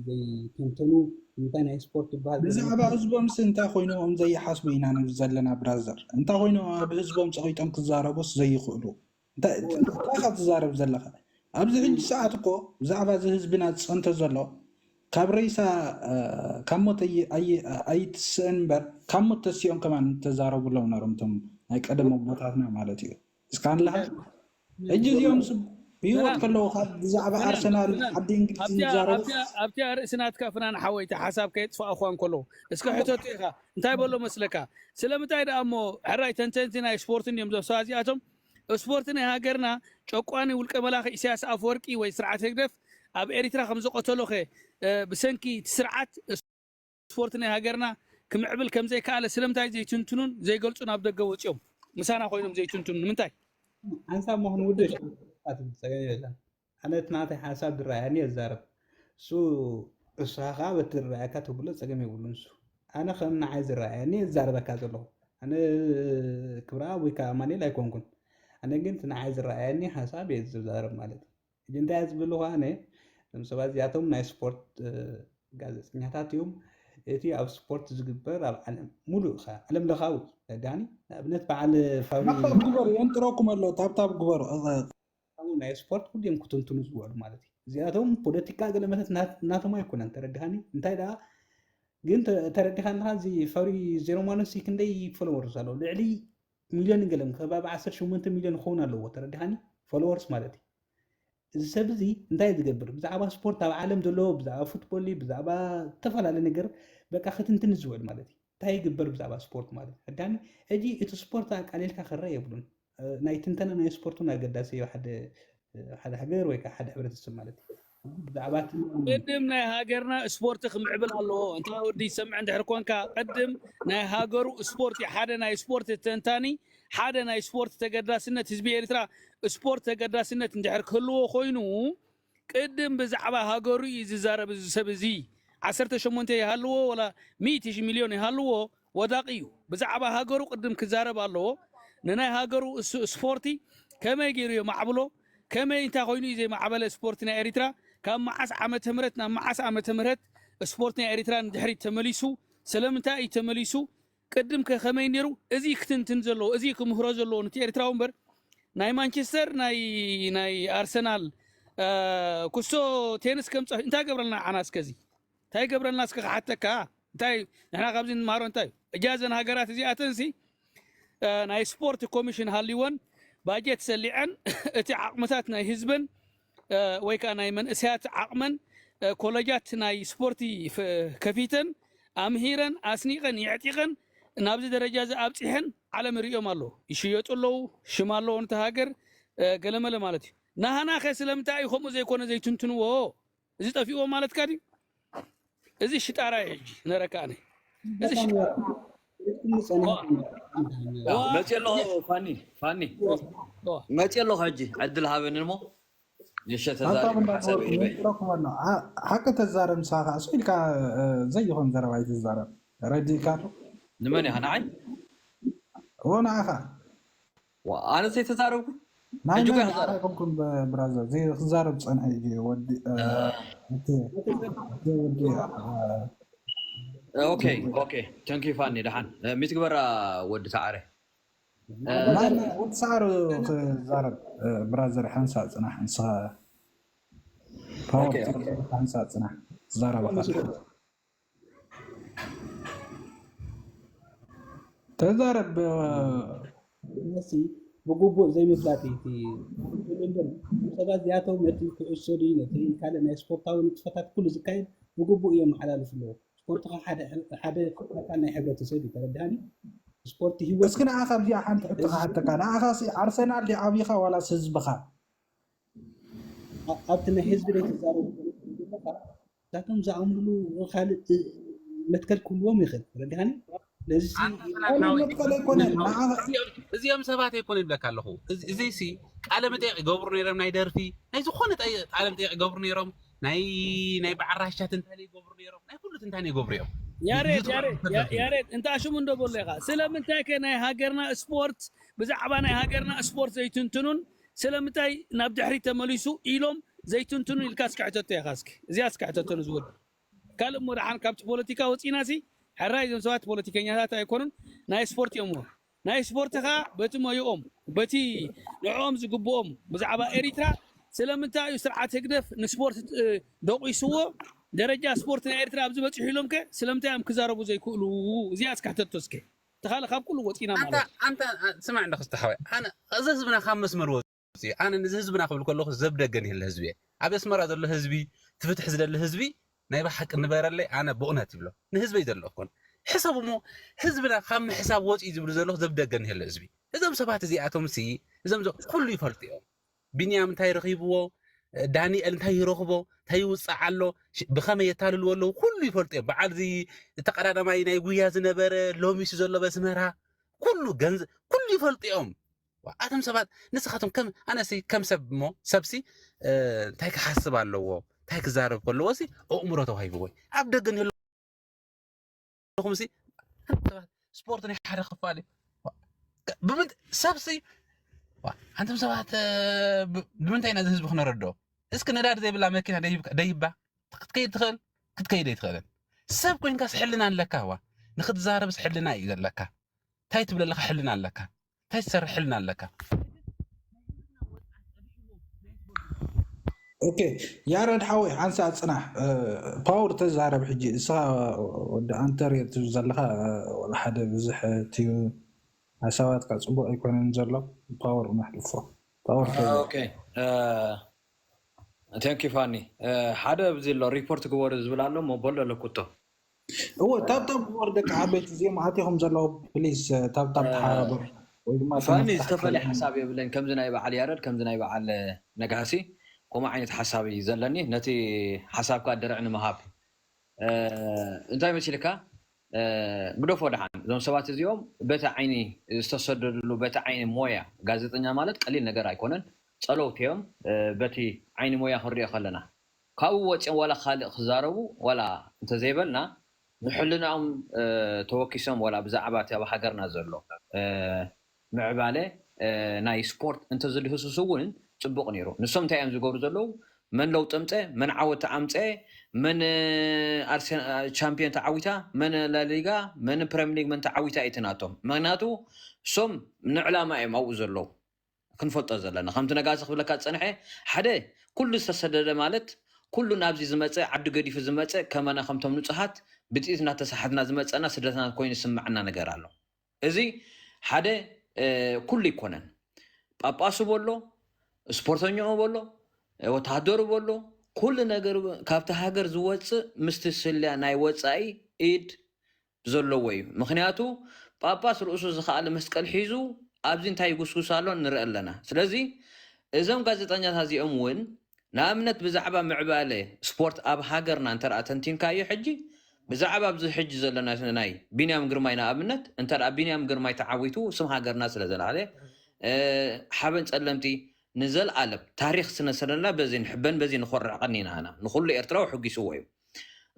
ዘይተንተኑ እንታይ ናይ ስፖርት ይበሃል ብዛዕባ ህዝቦም ስ እንታይ ኮይኖም ዘይሓስቡ ኢና ንብል ዘለና ብራዘር እንታይ ኮይኖም ኣብ ህዝቦም ፀቂጦም ክዛረቡስ ዘይኽእሉ እንታይ ኢኻ ትዛረብ ዘለኻ ኣብዚ ሕጂ ሰዓት እኮ ብዛዕባ እዚ ህዝብና ዝፀንተ ዘሎ ካብ ሬሳ ካብ ሞት ኣይትስእን እምበር ካብ ሞት ተሲኦም ከማን ተዛረቡሎም ነሮም ቶም ናይ ቀደም ኣቦታትና ማለት እዩ እስካ ኣለካ ሕጂ እዚኦም ብሂወት ከለዉ ካብ ብዛዕባ ኣርሰናል ዓዲ እንግሊዝ ዝዛረቡ ኣብቲ ኣርእሲ ናትካ ፍናን ሓወይቲ ሓሳብ ከየጥፋእኳ እንከለዉ እስከ ሕተቱ ኢኻ እንታይ በሎ መስለካ ስለምንታይ ደኣ እሞ ሕራይ ተንተንቲ ናይ ስፖርት እንዲዮም ዘሰባ እዚኣቶም ስፖርት ናይ ሃገርና ጨቋኒ ውልቀ መላኺ ኢሳያስ ኣፈወርቂ ወይ ስርዓት ህግደፍ ኣብ ኤሪትራ ከም ዘቆተሎኸ ብሰንኪ እቲ ስርዓት ስፖርት ናይ ሃገርና ክምዕብል ከም ዘይከኣለ ስለምንታይ ዘይትንትኑን ዘይገልጹን ኣብ ደገ ወጺኦም ምሳና ኮይኖም ዘይትንትኑ ንምንታይ ሓንሳብ መሆን ውድሽ ጸገም የለን ኣነ እቲ ናተይ ሓንሳብ ዝረኣየኒ የዛረብ እሱ እሱኻ ከዓ በቲ ዝረኣየካ ተብሎ ጸገም የብሉን እሱ ኣነ ከም ንዓይ ዝረኣየኒ የዛረበካ ዘለኹ ኣነ ክብረኣብ ወይ ከዓ ኣማኑኤል ኣይኮንኩን ኣነ ግን እቲ ንዓይ ዝረኣየኒ ሓንሳብ እየ ዝዛረብ ማለት እዩ ሕጂ እንታይ እየ ዝብል ኣለኹ ኣነ እዞም ሰባት እዚኣቶም ናይ ስፖርት ጋዜጠኛታት እዮም እቲ ኣብ ስፖርት ዝግበር ኣብ ዓለም ሙሉእ ኸ ዓለም ለኻዊ ተዳኒ ንኣብነት በዓል ፋብሪ ታብታብ ግበሩ የንጥረኩም ኣሎ ታብታብ ግበሩ ናይ ስፖርት ኩሉም ክትንትኑ ዝውዕሉ ማለት እዩ እዚኣቶም ፖለቲካ ገለመተት ናቶም ኣይኮነን ተረድሃኒ እንታይ ደኣ ግን ተረዲኻ ኣለካ እዚ ፋብሪ ዜሮ ማነሲ ክንደይ ፎሎወርስ ኣለዎ ልዕሊ ሚልዮን ገለም ከባቢ ዓሰርተ ሸሞንተ ሚልዮን ክኸውን ኣለዎ ተረዲኻኒ ፎሎወርስ ማለት እዩ እዚ ሰብ እዚ እንታይ ዝገብር ብዛዕባ ስፖርት ኣብ ዓለም ዘሎ ብዛዕባ ፉትቦል ብዛዕባ ዝተፈላለዩ ነገር በቃ ክትንትን ዝውዕል ማለት እዩ እንታይ ይግበር ብዛዕባ ስፖርት ማለት ሕዳኒ ሕጂ እቲ ስፖርት ኣቃሊልካ ክረአ የብሉን ናይ ትንተና ናይ ስፖርት እውን ኣገዳሲ እዩ ሓደ ሓደ ሃገር ወይ ሓደ ሕብረተሰብ ማለት እዩ ብዛዕባ ቅድም ናይ ሃገርና ስፖርት ክምዕብል ኣለዎ እንታ ወዲ ይሰምዕ እንድሕር ኮንካ ቅድም ናይ ሃገሩ ስፖርት ሓደ ናይ ስፖርት ተንታኒ ሓደ ናይ ስፖርት ተገዳስነት ህዝቢ ኤርትራ ስፖርት ተገዳስነት እንድሕር ክህልዎ ኮይኑ ቅድም ብዛዕባ ሃገሩ እዩ ዝዛረብ እዚ ሰብ እዚ ዓሰርተ ሸሞንተ ይሃልዎ ወላ ሚእቲ ሺህ ሚልዮን ይሃልዎ ወዳቂ እዩ ብዛዕባ ሃገሩ ቅድም ክዛረብ ኣለዎ ንናይ ሃገሩ ስፖርቲ ከመይ ገይሩ የማዕብሎ ከመይ እንታይ ኮይኑ እዩ ዘይማዕበለ ስፖርቲ ናይ ኤሪትራ ካብ መዓስ ዓመተ ምህረት ናብ መዓስ ዓመተ ምህረት ስፖርት ናይ ኤሪትራ ንድሕሪት ተመሊሱ ስለምንታይ እዩ ተመሊሱ ቅድም ከ ከመይ ነይሩ እዚ ክትንትን ዘለዎ እዚ ክምህሮ ዘለዎ ነቲ ኤርትራዊ እምበር ናይ ማንቸስተር ናይ ናይ ኣርሰናል ኩስቶ ቴንስ ከም ፀፊ እንታይ ገብረልና ዓና እስከዚ እንታይ ገብረልና እስከ ክሓተካ እንታይ ንሕና ካብዚ ንማሃሮ እንታይ እጃዘን ሃገራት እዚኣተንሲ እ፣ ናይ ስፖርት ኮሚሽን ሃልይወን ባጀት ሰሊዐን እቲ ዓቕምታት ናይ ህዝበን፣ እ፣ ወይ ከዓ ናይ መንእሰያት ዓቕመን፣ እ፣ ኮለጃት ናይ ስፖርቲ ፍ-፣ ከፊተን ኣምሂረን ኣስኒቐን የዕጢቐን ናብዚ ደረጃ እዚ ኣብፂሐን ዓለም ይርእዮም ኣሎ። ይሽየጡ ኣለዉ፣ ሽም ኣለዎ ነቲ ሃገር፣ እ፣ ገለመለ ማለት እዩ። ናህና ከ ስለምንታይ እዩ ከምኡ ዘይኮነ ዘይትንትንዎ? እዚ ጠፊእዎ ማለትካ ድዩ? እዚ ሽጣራ እዩ ሕጂ ነረካ ኣነ። እዚ ሽጣራ። ዋ፣ መፂ ኣለኹ ፋኒ፣ ፋኒ ዋ። መፂ ኣለኹ። ሕጂ ዕድል ሃበኒ እሞ ንሸ ሃብታም ተዛሪበ ሓሳብ እንዳወርቅ ይበይ መጥረኩ ኣሎ። ሓቂ ተዛረብ ንስኻ ከኣ ስኢልካ ዘይኾን ዘረባ ኣይትዛረብ። ረዲእካ ዶ? ንመን ኢኻ ንዓይ? እዎ ንዓኻ። ዋ፣ ኣነ ዘይተዛረብኩ ናይ ሕጂ እኮ መን ይዛረብ። ኣይኮንኩን ብራዘር። ክዛረብ ጸንሐ እዩ ወዲ እ፣ እቲ እቲ ወዲ እ፣ ኦኬ ኦኬ። ተንኪ ፋኒ ደሓን እ፣ ሚትግበራ ወዲ ተዓረ እ፣ ማን ወዲ ሰዓሩ ክዛረብ እ፣ ብራዘር ሓንሳእ ጽናሕ ንስኻ ፓወር ኦኬ ሓንሳእ ጽናሕ ትዛረብ ኣኻ። ተዛረብ ነሲ ብግቡእ ዘይምፍላጥ እዩ እቲ እምበር ሰባት እዚኣቶም ነቲ ኩዕሶ ድዩ ነቲ ካልእ ናይ ስፖርታዊ ንጥፈታት ኩሉ ዝካየድ ብግቡእ እዮም መሓላልፍ ኣለዎ። ስፖርት ካብ ሓደ ሓደ ኣካል ናይ ሕብረተሰብ እዩ ተረድሃኒ። ስፖርት ህይወት እስኪ ንዓኻ ኣብዚኣ ሓንቲ ሕቶ ክሓተካ። ንዓኻ ሲ ኣርሰናል ዲ ዓብኻ ዋላስ ህዝብኻ? ኣብቲ ናይ ህዝቢ ደይ ትዛረቡ ዘለኻ እዛቶም ዝኣምኑሉ ካልእ መትከል ክህልዎም ይኽእል። ተረድሃኒ? ነዚ ኣነ መትከል ኣይኮነን። ንዓኻ እዚኦም ሰባት ኣይኮነ ይብለካ ኣለኹ። እዚ ሲ ቃለ መጠየቅ ይገብሩ ነይሮም ናይ ደርፊ ናይ ዝኾነ ጠ- ቃለ መጠየቅ ይገብሩ ነይሮም ናይ ናይ በዓል ራሻ ትንታኔ ይገብሩ ነይሮም ናይ ኩሉ ትንታኔ ይገብሩ እዮም። ያሬድ ያሬድ ያ- ያሬድ እንታ ሽሙ እንዶ በሎ ኢኻ። ስለምንታይ ከ ናይ ሃገርና ስፖርት ብዛዕባ ናይ ሃገርና ስፖርት ዘይትንትኑን ስለምንታይ ናብ ድሕሪት ተመሊሱ ኢሎም ዘይትንትኑን ኢልካ እስኪ ሕተቶ ኢኻ። እስኪ እዚኣ እስኪ ሕተቶ ንዝወድ ካልእ እሞ ደሓን ካብቲ ፖለቲካ ወፂና ሲ ሕራይ እዞም ሰባት ፖለቲከኛታት ኣይኮኑን ናይ ስፖርት እዮም። ናይ ስፖርት ኸዓ በቲ ሞይኦም በቲ ንዕኦም ዝግብኦም ብዛዕባ ኤሪትራ ስለምንታይ እዩ ስርዓት ህግደፍ ንስፖርት እ፣ ደቂስዎ ደረጃ ስፖርት ናይ ኤርትራ ኣብዚ በፂሑ ኢሎም ከ ስለምንታይ እዮም ክዛረቡ ዘይክእሉ? እዚኣ እስካ ሕተቶ እስከ ተኻለ ካብ ኩሉ ወፂና ኣንታ ማለት እዩ። ኣንታ ኣንታ ስማዕ እንደ ክስተሓወይ ኣነ እዚ ህዝብና ካብ መስመር ወፂ ኣነ ንዚ ህዝብና ክብል ከለኹ ዘብደገን ይህለ ህዝቢ እየ። ኣብ ኣስመራ ዘሎ ህዝቢ ትፍትሕ ዝደሊ ህዝቢ ናይ ብሓቂ ንበረለይ ኣነ ብእውነት ይብሎ ንህዝበይ ዘለኹን ሕሰብ እሞ ህዝብና ካብ ምሕሳብ ወፂ ዝብሉ ዘለኹ ዘብደገን ይህለ ህዝቢ እዞም ሰባት እዚኣቶም ሲ እዞም ዘ- ኩሉ ይፈልጡ እዮም። ቢንያም እንታይ ረኺብዎ፣ ዳንኤል እንታይ ይረኽቦ፣ እንታይ ይውፃዕ ኣሎ፣ ሽ- ብኸመይ የታልልዎ ኣለዉ ኩሉ ይፈልጡ እዮም። በዓል እዚ ተቐዳዳማይ ናይ ጉያ ዝነበረ ሎሚስ ዘሎ በስመራ ኩሉ ገንዘብ ኩሉ ይፈልጡ እዮም። ዋ፣ ኣቶም ሰባት ንስኻቶም ከም ኣነሲ ከም ሰብ እሞ ሰብሲ እ፣ እንታይ ክሓስብ ኣለዎ እንታይ ክዛረብ ከለዎ ሲ ኣእምሮ ተዋሂብዎ እዩ። ኣብ ደገ ንህሉ ኣለኹም ሲ ሰባት ስፖርት ናይ ሓደ ክፋል እዩ። ዋ፣ ጋ- ብምንት ሰብሲ ዋ፣ ኣንቱም ሰባት እ፣ ብ- ብምንታይ ኢና እዚ ህዝቢ ክነረድኦ? እስኪ ነዳዲ ዘይብላ መኪና ደይብካ- ደይባ ክትከይድ ትኽእል ክትከይድ ኣይትኽእልን። ሰብ ኮይንካስ ሕልና ኣለካ ዋ ንክትዛረብስ ሕልና እዩ ዘለካ። እንታይ ትብል ኣለካ ሕልና ኣለካ እንታይ ትሰርሕ ሕልና ኣለካ። ኦኬ ያረድ ሓወይ ሓንሳእ ፅናሕ እ፣ ፓወር ተዛረብ ሕጂ እስኻ ወዲ ኣንተር ትብል ዘለኻ እ፣ ወላ ሓደ ብዙሕ ትዩ ሓሳባትካ ፅቡቅ ኣይኮነን ዘሎ ፓወር ነሕልፎ ፓወር ተዛረብ ኦኬ ቴንክ ዩ ፋኒ እ፣ ሓደ ኣብዚ ኣሎ ሪፖርት ግበሩ ዝብል ኣሎ እሞ በሎ ኣለኩቶ እወ ታብታብ ግበር ደቂ ዓበይቲ እዚኦም ኣቲኹም ዘለዉ ፕሊስ ታብታብ ተሓባበሩ ወይ ድማ ፋኒ ተመፍታሕ ዝተፈለየ ከለና ሓሳብ የብለኝ ከምዚ ናይ በዓል ያረድ ከምዚ ናይ በዓል ነጋሲ ከምኡ ዓይነት ሓሳብ እዩ ዘለኒ ነቲ ሓሳብካ ድርዕ ንምሃብ እ፣ እንታይ መሲልካ እ፣ ግደፎ ደሓን እዞም ሰባት እዚኦም በቲ ዓይኒ ዝተሰደድሉ በቲ ዓይኒ ሞያ ጋዜጠኛ ማለት ቀሊል ነገር ኣይኮነን ጸለውቲ እዮም እ፣ በቲ ዓይኒ ሞያ ክንሪኦ ከለና ካብኡ ወፂኦም ዋላ ካልእ ክዛረቡ ዋላ እንተዘይበልና ንሕልናኦም እ፣ ተወኪሶም ዋላ ብዛዕባ እቲ ኣብ ሃገርና ዘሎ እ፣ ምዕባለ እ፣ ናይ ስፖርት እንተዝድህስሱ እውን ፅቡቕ ነይሩ። ንሶም እንታይ እዮም ዝገብሩ ዘለዉ? መን ለውጢ ኣምፀ? መን ዓወት ኣምፀ? መን እ፣ ኣርሰ- ቻምፒዮን ተዓዊታ? መን ላሊጋ? መን ፕረሚየር ሊግ መን ተዓዊታ? እቲ ናቶም ምክንያቱ እሶም ንዕላማ እዮም ኣብኡ ዘለዉ። ክንፈልጦ ዘለና ከምቲ ነጋሲ ክብለካ ዝፀንሐ ሓደ ኩሉ ዝተሰደደ ማለት ኩሉ ናብዚ ዝመፀ ዓዲ ገዲፉ ዝመፀ ከመና ከምቶም ንፁሃት ብጥይት እናተሳሓትና ዝመፀና ስደትና ኮይኑ ዝስምዐና ነገር ኣሎ። እዚ ሓደ ኩሉ ኣይኮነን። ጳጳሱ በሎ፣ ስፖርተኛኡ በሎ፣ ወተሃደሩ በሎ፣ ኩሉ ነገር ካብቲ ሃገር ዝወፅእ ምስቲ ስልያ ናይ ወፃኢ ኢድ ዘለዎ እዩ። ምክንያቱ ጳጳስ ርእሱ ዝኸኣለ መስቀል ሒዙ ኣብዚ እንታይ ይጉስጉስ ኣሎ ንርኢ ኣለና። ስለዚ እዞም ጋዜጠኛታት እዚኦም እውን ንኣብነት ብዛዕባ ምዕባለ ስፖርት ኣብ ሃገርና እንተ ተንቲንካዮ ሕጂ ብዛዕባ ኣብዚ ሕጂ ዘለና ናይ ቢንያም ግርማይ ንኣብነት እንተ ቢንያም ግርማይ ተዓዊቱ ስም ሃገርና ስለ ዘላለ ሓበን ጸለምቲ ንዘልኣለም ታሪኽ ስነሰለና በዚ ንሕበን በዚ ንኾርዕ ቀኒና ኢና ንኩሉ ኤርትራዊ ሕጊስዎ እዩ።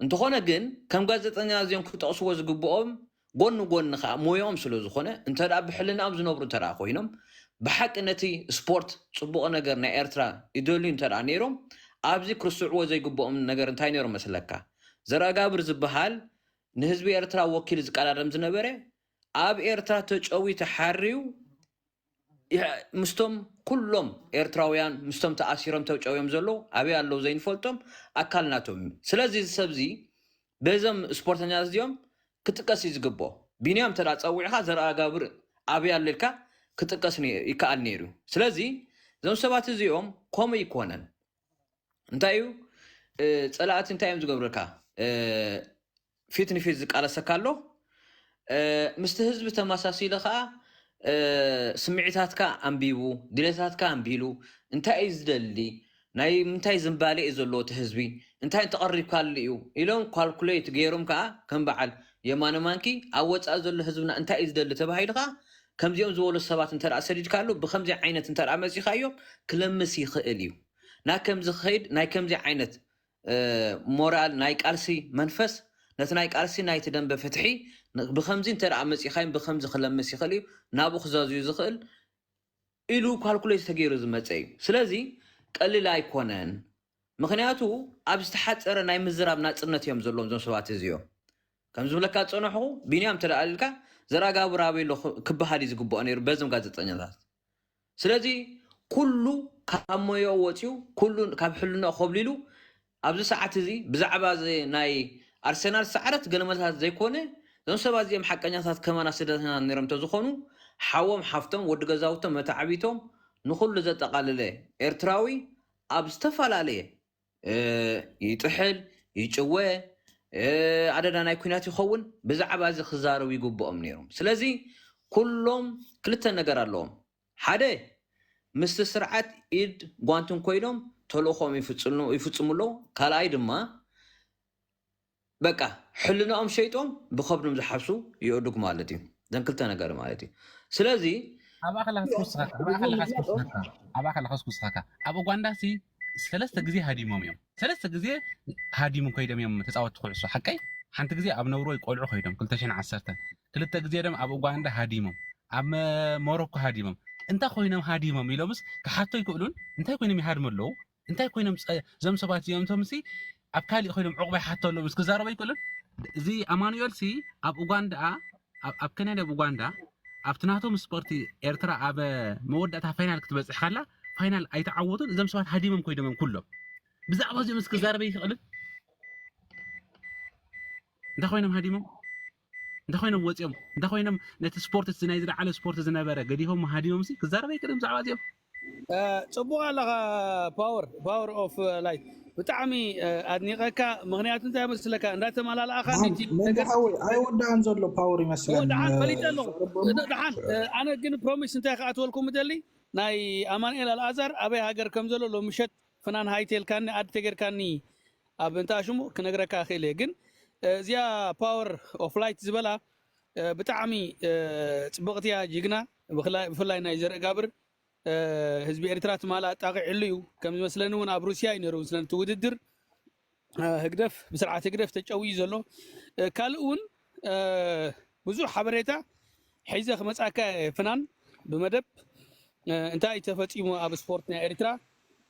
እንተኾነ ግን ከም ጋዜጠኛ እዚኦም ክጠቕስዎ ዝግብኦም ጎኒ ጎኒ ከዓ ሞያኦም ስለ ዝኾነ እንተ ደኣ ብሕልናኦም ዝነብሩ እንተ ደኣ ኮይኖም ብሓቂ ነቲ ስፖርት ፅቡቕ ነገር ናይ ኤርትራ ይደልዩ እንተ ደኣ ነይሮም ኣብዚ ክርስዕዎ ዘይግብኦም ነገር እንታይ ነይሮም መስለካ? ዘርኣጋብር ዝበሃል ንህዝቢ ኤርትራ ወኪሉ ዝቀዳደም ዝነበረ ኣብ ኤርትራ ተጨዊ ተሓርዩ ምስቶም ኩሎም ኤርትራውያን ምስቶም ተኣሲሮም ተጨውዮም ዘለዉ ኣበይ ኣለዉ ዘይንፈልጦም ኣካል ናቶም እዩ። ስለዚ እዚ ሰብዚ በዞም ስፖርተኛታት እዚኦም ክጥቀስ እዩ ዝግብኦ። ቢንያም እንተ ጸዊዕኻ ዘርኣጋብር ኣበይ ኣሎ ኢልካ ክጥቀስ ይከኣል ነይሩ። ስለዚ እዞም ሰባት እዚኦም ከምኡ ይኮነን። እንታይ እዩ ጸላእቲ እንታይ እዮም ዝገብሩልካ? ፊት ንፊት ዝቃለሰካ ኣሎ። ምስቲ ህዝቢ ተመሳሲሉ ከዓ ስምዒታትካ ኣንቢቡ፣ ድሌታትካ ኣንቢሉ፣ እንታይ እዩ ዝደሊ፣ ናይ ምንታይ ዝንባሌ እዩ ዘለዎ እቲ ህዝቢ፣ እንታይ እንተቐሪብካሉ እዩ ኢሎም ኳልኩሌት ገይሮም ከዓ ከም በዓል የማነ ማንኪ ኣብ ወፃኢ ዘሎ ህዝብና እንታይ እዩ ዝደሊ ተባሂሉ ከዓ ከምዚኦም ዝበሉ ሰባት እንተ ሰዲድካሉ ብከምዚ ዓይነት እንተ መፂኻዮም ክለምስ ይኽእል እዩ። ናይ ከምዚ ክኸይድ ናይ ከምዚ ዓይነት ሞራል ናይ ቃልሲ መንፈስ ነቲ ናይ ቃልሲ ናይቲ ደንበ ፍትሒ ብከምዚ እንተ መፂኻዮም ብከምዚ ክለምስ ይኽእል እዩ ናብኡ ክዘዝዩ ዝኽእል ኢሉ ካልኩሌት ተገይሩ ዝመፀ እዩ። ስለዚ ቀሊል ኣይኮነን። ምክንያቱ ኣብ ዝተሓፀረ ናይ ምዝራብ ናፅነት እዮም ዘለዎም እዞም ሰባት እዚኦም። ከም ዝብለካ ዝፀነሕኹ ቢንያም እንተ ኢልካ ዘራጋብር ኣበይ ኣሎ ክበሃል እዩ ዝግብኦ ነይሩ በዞም ጋዜጠኛታት። ስለዚ ኩሉ ካብ ሞያኡ ወፂኡ ኩሉ ካብ ሕልናኡ ኮብሊሉ ኣብዚ ሰዓት እዚ ብዛዕባ ናይ ኣርሰናል ሰዕረት ገለመለታት ዘይኮነ እዞም ሰባት እዚኦም ሓቀኛታት ከማና ስደተኛታት ነይሮም እንተዝኾኑ ሓዎም ሓፍቶም ወዲ ገዛውቶም መተዓቢቶም ንኹሉ ዘጠቓለለ ኤርትራዊ ኣብ ዝተፈላለየ ይጥሕል ይጭወ ኣደዳ ናይ ኩናት ይኸውን ብዛዕባ እዚ ክዛረቡ ይግብኦም ነይሮም። ስለዚ ኩሎም ክልተ ነገር ኣለዎም። ሓደ ምስቲ ስርዓት ኢድ ጓንትን ኮይኖም ተልእኾም ይፍፅሙ ኣለዉ። ካልኣይ ድማ በቃ ሕልናኦም ሸይጦም ብኸብዶም ዝሓፍሱ የእዱግ ማለት እዩ። ዘን ክልተ ነገር ማለት እዩ። ስለዚ ኣብኣ ከለካ ክስኩስካ ኣብኣ ከለካ ክስኩስካ ኣብኣ ከለካ ክስኩስካ ኣብ ኡጋንዳ ሲ ሰለስተ ግዜ ሃዲሞም እዮም። ሰለስተ ግዜ ሃዲሞም ኮይዶም እዮም ተፃወትቲ ኩዕሶ ሓቀይ። ሓንቲ ግዜ ኣብ ነውሮይ ቆልዑ ኮይዶም ክልተ ሽሕን ዓሰርተን ክልተ ግዜ ደም ኣብ ኡጋንዳ ሃዲሞም ኣብ ሞሮኮ ሃዲሞም እንታይ ኮይኖም ሃዲሞም ኢሎምስ ክሓቶ ይክእሉን እንታይ ኮይኖም ይሃድሙ ኣለዉ እንታይ ኮይኖም እዞም ሰባት እዚኦም ቶምሲ ኣብ ካሊእ ኮይኖም ዕቑባ ይሓቶ ኣለዉ ምስ ክዛረቡ ኣይክእሉን። እዚ ኣማኑኤል ሲ ኣብ ኡጋንዳ ኣብ ከናዳ ኣብ ኡጋንዳ ኣብቲ ናቶም ስፖርቲ ኤርትራ ኣብ መወዳእታ ፋይናል ክትበፅሕ ካላ ፋይናል ኣይተዓወቱን። እዞም ሰባት ሃዲሞም ኮይዶም እዮም ኩሎም። ብዛዕባ እዚኦም ምስ ክዛረበ ይኽእልን እንታይ ኮይኖም ሃዲሞም እንታይ ኮይኖም ወፂኦም እንታይ ኮይኖም ነቲ ስፖርት ናይ ዝለዓለ ስፖርት ዝነበረ ገዲፎም ሃዲሞም ሲ ክዛረበ ይክእልን ብዛዕባ እዚኦም። ፅቡቅ ኣለኻ power power of light ብጣዕሚ ኣድኒቀካ። ምክንያቱ እንታይ መስለካ እንዳተመላለኣካ መንግሓዊ ኣይወዳእን ዘሎ power ይመስለኒ። ደሓን ፈሊጠ ኣለኹ። ደሓን ኣነ ግን promise እንታይ ክኣትወልኩም ደሊ ናይ ኣማንኤል ኣልኣዛር ኣበይ ሃገር ከም ዘሎ ሎምሸት ፍናን ሃይቴልካኒ ኣድ ተገርካኒ ኣብ እንታ ሽሙ ክነግረካ ክእል እየ። ግን እዚኣ power of light ዝበላ ብጣዕሚ ፅብቕትያ ጅግና ብፍላይ ናይ ዘርእ ጋብር ህዝቢ ኤርትራ ትማሊ ኣጣቒዕሉ እዩ ከም ዝመስለኒ እውን ኣብ ሩስያ እዩ ነይሩ ስለ እቲ ውድድር ህግደፍ ብስርዓት ህግደፍ ተጨውዩ ዘሎ ካልእ እውን ብዙሕ ሓበሬታ ሒዘ ክመፅኣካ ፍናን ብመደብ እንታይ ተፈፂሙ ኣብ ስፖርት ናይ ኤርትራ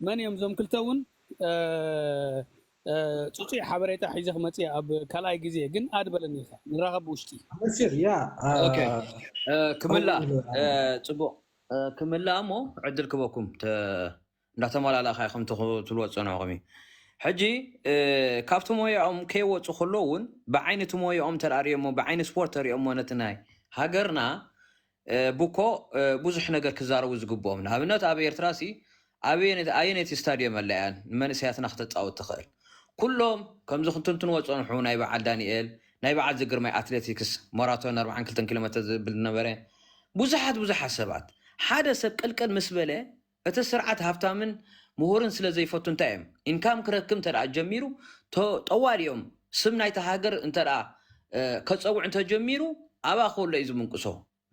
መን እዮም እዞም ክልተ እውን ፅፁይ ሓበሬታ ሒዘ ክመፅእ ኣብ ካልኣይ ግዜ ግን ኣድበለኒ ኢኻ ንራኸብ ውሽጢ በሲር ያ ክምላእ ፅቡቅ ክምላእ እሞ ዕድል ክበኩም እንዳተመላላእካ ኢኹም ትብልዎ ዝፀንሕኹም እዩ። ሕጂ ካብቲ ሞያኦም ከይወፁ ከሎ እውን ብዓይኒ እቲ ሞያኦም ተርእዮሞ ብዓይኒ ስፖርት ተርእዮሞ ነቲ ናይ ሃገርና እ፣ ብኮ እ፣ ብዙሕ ነገር ክዛረቡ ዝግብኦም። ንኣብነት ኣብ ኤርትራ ሲ ኣበየነ- ኣየነይቲ ስታድዮም ኣላ እያ ንመንእሰያትና ክተፃወት ትኽእል? ኩሎም ከምዚ ክትንትንዎ ፀንሑ። ናይ በዓል ዳንኤል፣ ናይ በዓል ዝግርማይ ኣትሌቲክስ ማራቶን ኣርባዓን ክልተን ኪሎ ሜትር ዝብል ዝነበረ፣ ብዙሓት ብዙሓት ሰባት። ሓደ ሰብ ቅልቅል ምስ በለ እቲ ስርዓት ሃብታምን ምሁርን ስለ ዘይፈቱ እንታይ እዮም ኢንካም ክረክብ እንተ ደኣ ጀሚሩ ተ- ጠዋሊኦም ስም ናይታ ሃገር እንተ ደኣ እ፣ ከፀውዕ እንተጀሚሩ ኣብኣ ከሎ እዩ ዝምንቅሶ።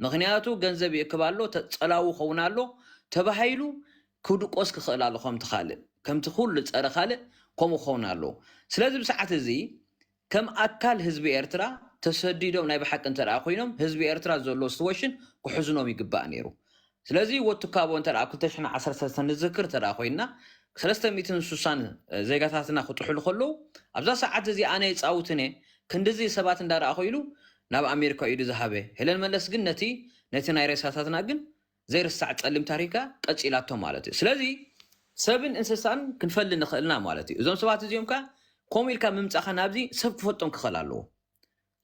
ምኽንያቱ ገንዘብ ይእክብ ኣሎ፣ ተ- ፀላዊ ኸውን ኣሎ ተባሂሉ ክድቆስ ክኽእል ኣሎ። ከምቲ ካልእ ከምቲ ኩሉ ፀረ ካልእ ከምኡ ክኸውን ኣለዎ። ስለዚ ብሰዓት እዚ ከም ኣካል ህዝቢ ኤርትራ ተሰዲዶም ናይ ብሓቂ እንተ ደኣ ኮይኖም ህዝቢ ኤርትራ ዘሎ ስትወሽን ክሕዝኖም ይግባእ ነይሩ። ስለዚ ወትካቦ እንተ ደኣ ክልተ ሽሕን ዓሰርተ ሰለስተን ንዝክር እንተ ደኣ ኮይንና ሰለስተ ሚእትን ስሳን ዜጋታትና ክጥሕሉ ከለዉ ኣብዛ ሰዓት እዚ ኣነ ይጻውትን እየ ክንድዚ ሰባት እንዳረኣኹ ኢሉ ናብ ኣሜሪካ ኢዱ ዝሃበ። ሄለን መለስ ግን ነቲ ነቲ ናይ ሬሳታትና ግን ዘይርሳዕ ጸሊም ታሪካ ቀጺላቶ ማለት እዩ። ስለዚ ሰብን እንስሳን ክንፈሊ ንኽእልና ማለት እዩ። እዞም ሰባት እዚኦም ከ ከምኡ ኢልካ ምምጻኻ ናብዚ ሰብ ክፈልጦም ክኽእል ኣለዎ።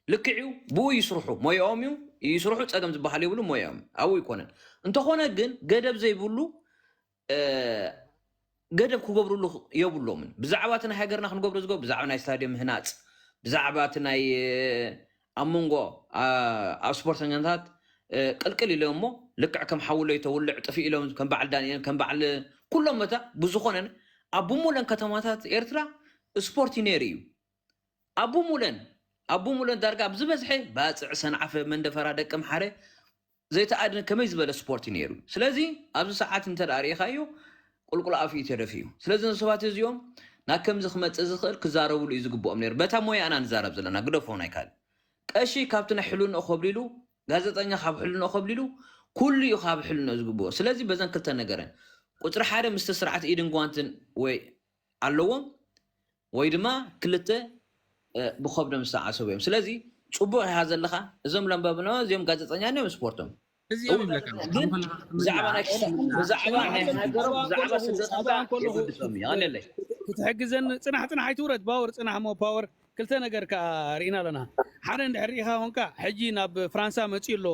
ልክዕ እዩ፣ ብኡ ይስርሑ፣ ሞያኦም እዩ፣ ይስርሑ፣ ጸገም ዝበሃል የብሉ፣ ሞያኦም ኣብኡ ይኮነን። እንተኾነ ግን ገደብ ዘይብሉ እ፣ ገደብ ክገብርሉ የብሎምን። ብዛዕባ እቲ ናይ ሃገርና ክንገብሮ ዝገብሩ ብዛዕባ ናይ ስታድዮም ምህናፅ፣ ብዛዕባ እቲ ናይ እ፣ ኣብ መንጎ ኣ- ኣብ ስፖርተኛታት እ፣ ቅልቅል ኢሎም እሞ ልክዕ ከም ሓውለይ ተውልዕ ጥፊ ኢሎም ከም በዓል ዳንኤል ከም በዓል ኩሎም መታ ብዝኾነ ኣብ ብሙለን ከተማታት ኤርትራ ስፖርት ነይሩ እዩ። ኣብ ብሙለን ኣብ ብሙለን ዳርጋ ኣብ ዝበዝሐ ባፅዕ ሰንዓፈ መንደፈራ ደቂ ምሓረ ዘይተኣድነ ከመይ ዝበለ ስፖርት እዩ ነይሩ። ስለዚ ኣብዚ ሰዓት እንተ ደኣ ርኢኻዮ ቁልቁል ኣፍ እዩ ተደፊኡ። ስለዚ ነዞም ሰባት እዚኦም ናብ ከምዚ ክመፅእ ዝኽእል ክዛረብሉ እዩ ዝግብኦም ነይሩ። በታ ሞያና ንዛረብ ዘለና ግደፎ ናይ ካልእ ቀሺ ካብቲ ናይ ሕልንኦ ኮብሊሉ ጋዜጠኛ ካብ ሕልንኦ ኮብሊሉ ኩሉ እዩ ካብ ሕልንኦ ዝግብኦ። ስለዚ በዘን ክልተ ነገረን ቁፅሪ ሓደ ምስቲ ስርዓት ኢድን ጓንትን ወይ ኣለዎም ወይ ድማ ክልተ እ፣ ብኸብዶም ዝተዓሰቡ እዮም። ስለዚ ፅቡቕ ኢኻ ዘለኻ። እዞም ለንበብና እዚኦም ጋዜጠኛ እዮም ስፖርቶም እዚኦም ይብለካ ግን ብዛዕባ ናይ ብዛዕባ ናይ ሃገሮም ብዛዕባ ስደት የብድሶም እዩ። ኣነለይ ክትሕግዘን ፅናሕ ፅናሕ ኣይትውረድ ባወር ፅናሕ ሞ ፓወር ክልተ ነገር ከዓ ርኢና ኣለና ሓደ እንድሕር ርኢኻ ኮንካ ሕጂ ናብ ፍራንሳ መፅኡ ኣሎ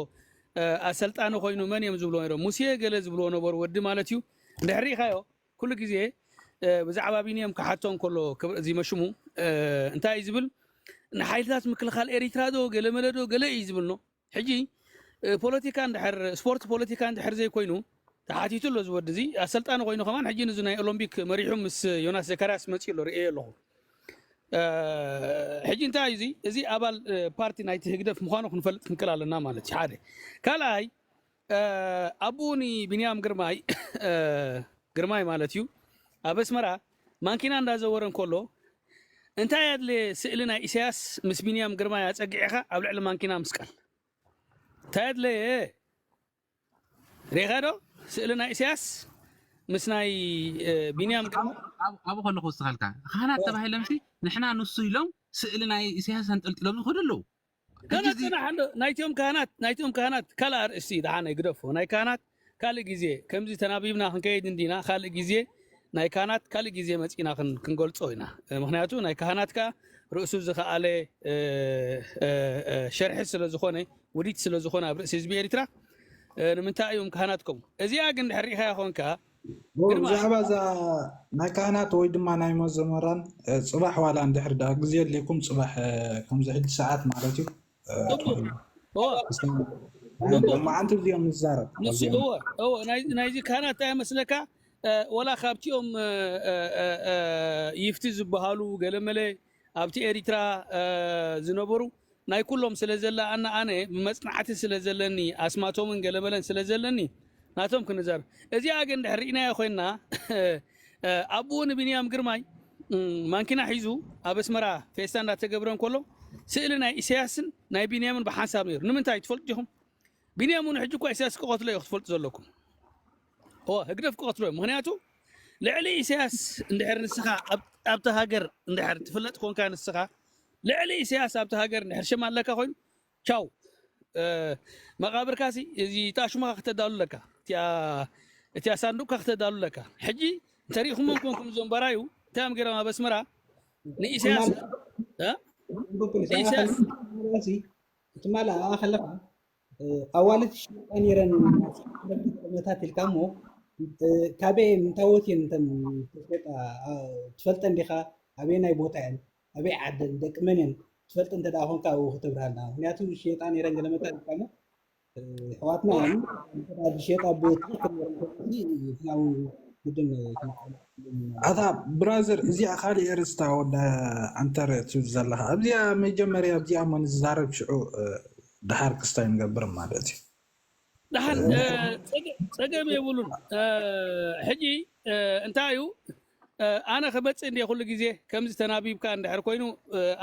ኣሰልጣኒ ኮይኑ መን እዮም ዝብሎ ነሮም ሙሴ ገለ ዝብልዎ ነበሩ ወዲ ማለት እዩ እንድሕር ርኢኻዮ ኩሉ ግዜ ብዛዕባ ቢንያም ክሓቶ እንከሎ እዚ መሽሙ እንታይ እዩ ዝብል ንሓይልታት ምክልኻል ኤሪትራ ዶ ገለመለ ዶ ገለ እዩ ዝብል ኖ ሕጂ ፖለቲካ እንድሕር ስፖርት ፖለቲካ እንድሕር ዘይኮይኑ ተሓቲቱ ኣሎ ዝወዲ እዚ ኣሰልጣኒ ኮይኑ ከማን ሕጂ ንዚ ናይ ኦሎምፒክ መሪሑ ምስ ዮናስ ዘካርያስ መፅኡ ኣሎ ርእየ ኣለኹ ሕጂ እንታይ እዩ እዚ ኣባል ፓርቲ ናይቲ ህግደፍ ምዃኑ ክንፈልጥ ክንክል ኣለና ማለት እዩ ሓደ ካልኣይ ኣቡኡ ንቢንያም ግርማይ ግርማይ ማለት እዩ ኣብ ኣስመራ ማንኪና እንዳዘወረ እንከሎ እንታይ ኣድለየ ስእሊ ናይ ኢሳያስ ምስ ቢንያም ግርማይ ኣፀጊዕኻ ኣብ ልዕሊ ማንኪና ምስቃል እንታይ ኣድለየ ሬኻ ዶ ስእሊ ናይ ኢሳያስ ምስ ናይ ቢንያም ግርማይ ኣብኡ ከለኹ ወስኻልካ ካህናት ተባሂሎም ንሕና ንሱ ኢሎም ስእሊ ናይ ኢሳያስ ኣንጠልጢሎም ዝኸዱ ኣለዉ ገለ ፅናሕ እንዶ ናይቲኦም ካህናት ናይቲኦም ካህናት ካልእ ኣርእስቲ ደሓን ኣይግደፎ ናይ ካህናት ካልእ ግዜ ከምዚ ተናቢብና ክንከይድ እንዲና ካልእ ግዜ ናይ ካህናት ካልእ ግዜ መፂና ክንገልፆ ኢና ምክንያቱ ናይ ካህናት ከዓ ርእሱ ዝኸኣለ ሸርሒ ስለዝኾነ ውዲት ስለዝኾነ ኣብ ርእሲ ህዝቢ ኤርትራ ንምንታይ እዮም ካህናት ከምኡ እዚኣ ግን ድሕር ሪኢኻያ ኮንካ ብዛዕባ እዛ ናይ ካህናት ወይ ድማ ናይ መዘመራን ፅባሕ ዋላ እንድሕር ዳ ግዜ ኣድልየኩም ፅባሕ ከምዚ ሕጂ ሰዓት ማለት እዩ መዓንቲ እዚኦም ንዛረብ ናይዚ ካህናት እንታይ መስለካ ወላ ካብቲኦም ይፍቲ ዝበሃሉ ገለመለ ኣብቲ ኤሪትራ ዝነበሩ ናይ ኩሎም ስለ ዘለኣና ኣነ ብመፅናዕቲ ስለ ዘለኒ ኣስማቶምን ገለመለን ስለ ዘለኒ ናቶም ክንዛረብ እዚኣ ግን ድሕር ርኢናዮ ኮይንና ኣብኡ ንቢንያም ግርማይ ማንኪና ሒዙ ኣብ ኣስመራ ፌስታ እንዳተገብረ እንከሎ ስእሊ ናይ ኢሳያስን ናይ ቢንያምን ብሓንሳብ ነይሩ ንምንታይ ትፈልጡ ዲኹም ቢንያም እውን ሕጂ እኳ ኢሳያስ ክቐትሎ እዩ ክትፈልጡ ዘለኩም እወ ህግደፍ ክቐትሎ እዩ ምክንያቱ ልዕሊ ኢሳያስ እንድሕር ንስኻ ኣብቲ ሃገር እንድሕር ትፍለጥ ኮንካ ንስኻ ልዕሊ ኢሳያስ ኣብቲ ሃገር እንድሕር ሽም ኣለካ ኮይኑ ቻው መቃብርካ ሲ እዚ ጣሽሙካ ክተዳሉ ኣለካ እቲያ ሳንዱቅካ ክተዳሉ ኣለካ ሕጂ እንተሪኢኹሞም ኮንኩም እዞም በራዩ እንታይ እዮም ገይሮም ኣብ ኣስመራ ንኢሳያስ ኢሳያስ ትማላ ከለካ ኣዋልድ ሽጣ ነይረን ዓመታት ኢልካ እሞ፣ ካበይ ምንታወት እየን እንተን ተሸጣ? ትፈልጠን ዲኻ? ኣበየናይ ቦታ እየን? ኣበይ ዓደን? ደቂ መን እየን? ትፈልጥ እንተ ደኣ ኮንካ ኣብኡ ክተብርሃልና። ምክንያቱ ሽየጣ ነይረን ገለ መታት ኢልካ እሞ፣ ኣሕዋትና እየን። እንተ ደኣ ዝሸጣ ብትኽክል ነይረን ተኾይኑ፣ ንሕና እውን ግድን ክንቃወም ኣለና። ኣታ ብራዘር፣ እዚኣ ካልእ ኤርስታ ወዳ ኣንተር ትብል ዘለኻ ኣብዚኣ መጀመርያ ኣብዚኣ እሞ ንዛረብ ሽዑ፣ እ፣ ደሓር ክስታይ ንገብር ማለት እዩ። ደሓን ጸገም የብሉን። ሕጂ እንታይ እዩ፣ ኣነ ክመፅእ እንደ ኩሉ ግዜ ከምዚ ተናቢብካ እንድሕር ኮይኑ፣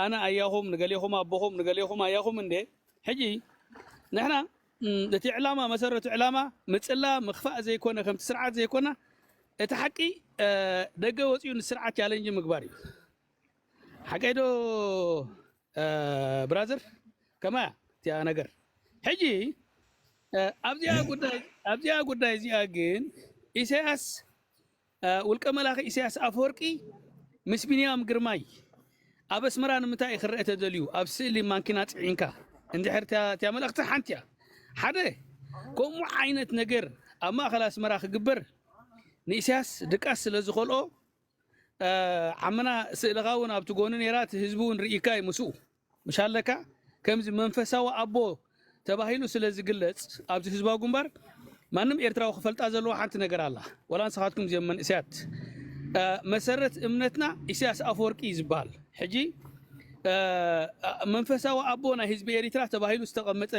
ኣነ ኣያኹም ንገሌኹም ኣቦኹም ንገሌኹም ኣያኹም እንደ ሕጂ ንሕና እቲ ዕላማ መሰረቱ ዕላማ ምፅላ ምኽፋእ ዘይኮነ ከምቲ ስርዓት ዘይኮና እቲ ሓቂ ደገ ወፂኡ ንስርዓት ቻለንጅ ምግባር እዩ። ሓቀይ ዶ ብራዘር? ከማያ እቲያ ነገር ሕጂ ኣብዚኣ ጉዳይ ኣብዚኣ ጉዳይ እዚኣ ግን ኢሳያስ ውልቀ መላኺ ኢሳያስ ኣፈወርቂ ምስ ቢንያም ግርማይ ኣብ ኣስመራ ንምንታይ እዩ ክረአ ተደልዩ? ኣብ ስእሊ ማንኪና ፅዒንካ እንድሕር እቲያ መልእኽቲ ሓንቲ እያ። ሓደ ከምኡ ዓይነት ነገር ኣብ ማእኸል ኣስመራ ክግበር ንኢሳያስ ድቃስ ስለ ዝኸልኦ ዓምና ስእልኻ እውን ኣብቲ ጎኒ ነይራ፣ እቲ ህዝቢ እውን ርኢካ እዩ ምስኡ። ምሽ ኣለካ ከምዚ መንፈሳዊ ኣቦ ተባሂሉ ስለ ዝግለጽ ኣብዚ ህዝባዊ ግንባር ማንም ኤርትራዊ ክፈልጣ ዘለዎ ሓንቲ ነገር ኣላ። ወላ ንስኻትኩም እዚኦም መንእሰያት መሰረት እምነትና ኢሳያስ ኣፈወርቂ እዩ ዝበሃል። ሕጂ መንፈሳዊ ኣቦ ናይ ህዝቢ ኤሪትራ ተባሂሉ ዝተቐመጠ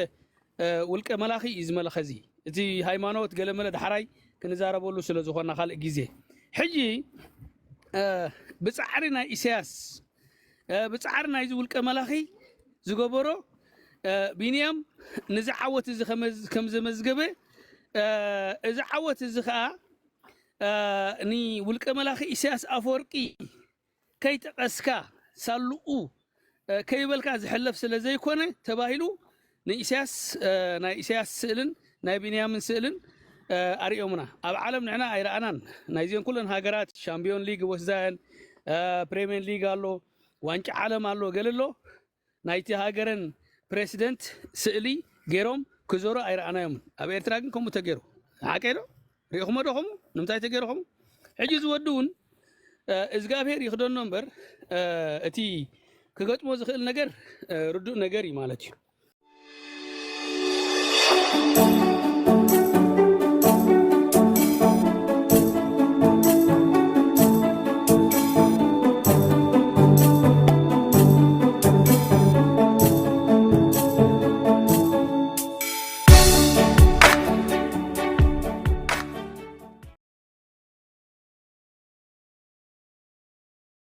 ውልቀ መላኺ እዩ ዝመለኸ እዚ። እቲ ሃይማኖት ገለመለ ዳሕራይ ክንዛረበሉ ስለ ዝኾና ካልእ ግዜ። ሕጂ ብጻዕሪ ናይ ኢሳያስ ብጻዕሪ ናይዚ ውልቀ መላኺ ዝገበሮ ቢንያም ነዚ ዓወት እዚ ከም ዘመዝገበ፣ እዚ ዓወት እዚ ኸኣ ንውልቀ መላኺ ኢሳያስ ኣፈወርቂ ከይጠቐስካ ሳልኡ ከይበልካ ዝሕለፍ ስለ ዘይኮነ ተባሂሉ ንኢሳያስ ናይ ኢሳያስ ስእልን ናይ ቢንያምን ስእልን ኣርእዮምና። ኣብ ዓለም ንሕና ኣይረኣናን። ናይዘን ኩለን ሃገራት ሻምፒዮን ሊግ ወስዳየን፣ ፕሬምየር ሊግ ኣሎ፣ ዋንጫ ዓለም ኣሎ፣ ገለ ኣሎ። ናይቲ ሃገረን ፕሬሲደንት ስእሊ ገይሮም ክዞሩ ኣይረኣናዮምን። ኣብ ኤርትራ ግን ከምኡ ተገይሩ። ሓቀይ ዶ? ሪእኹሞ ዶ ከምኡ? ንምንታይ ተገይሩ ከምኡ? ሕጂ እዚ ወዲ እውን እግዚኣብሔር ይኽደኖ እምበር እቲ ክገጥሞ ዝኽእል ነገር ርዱእ ነገር እዩ ማለት እዩ።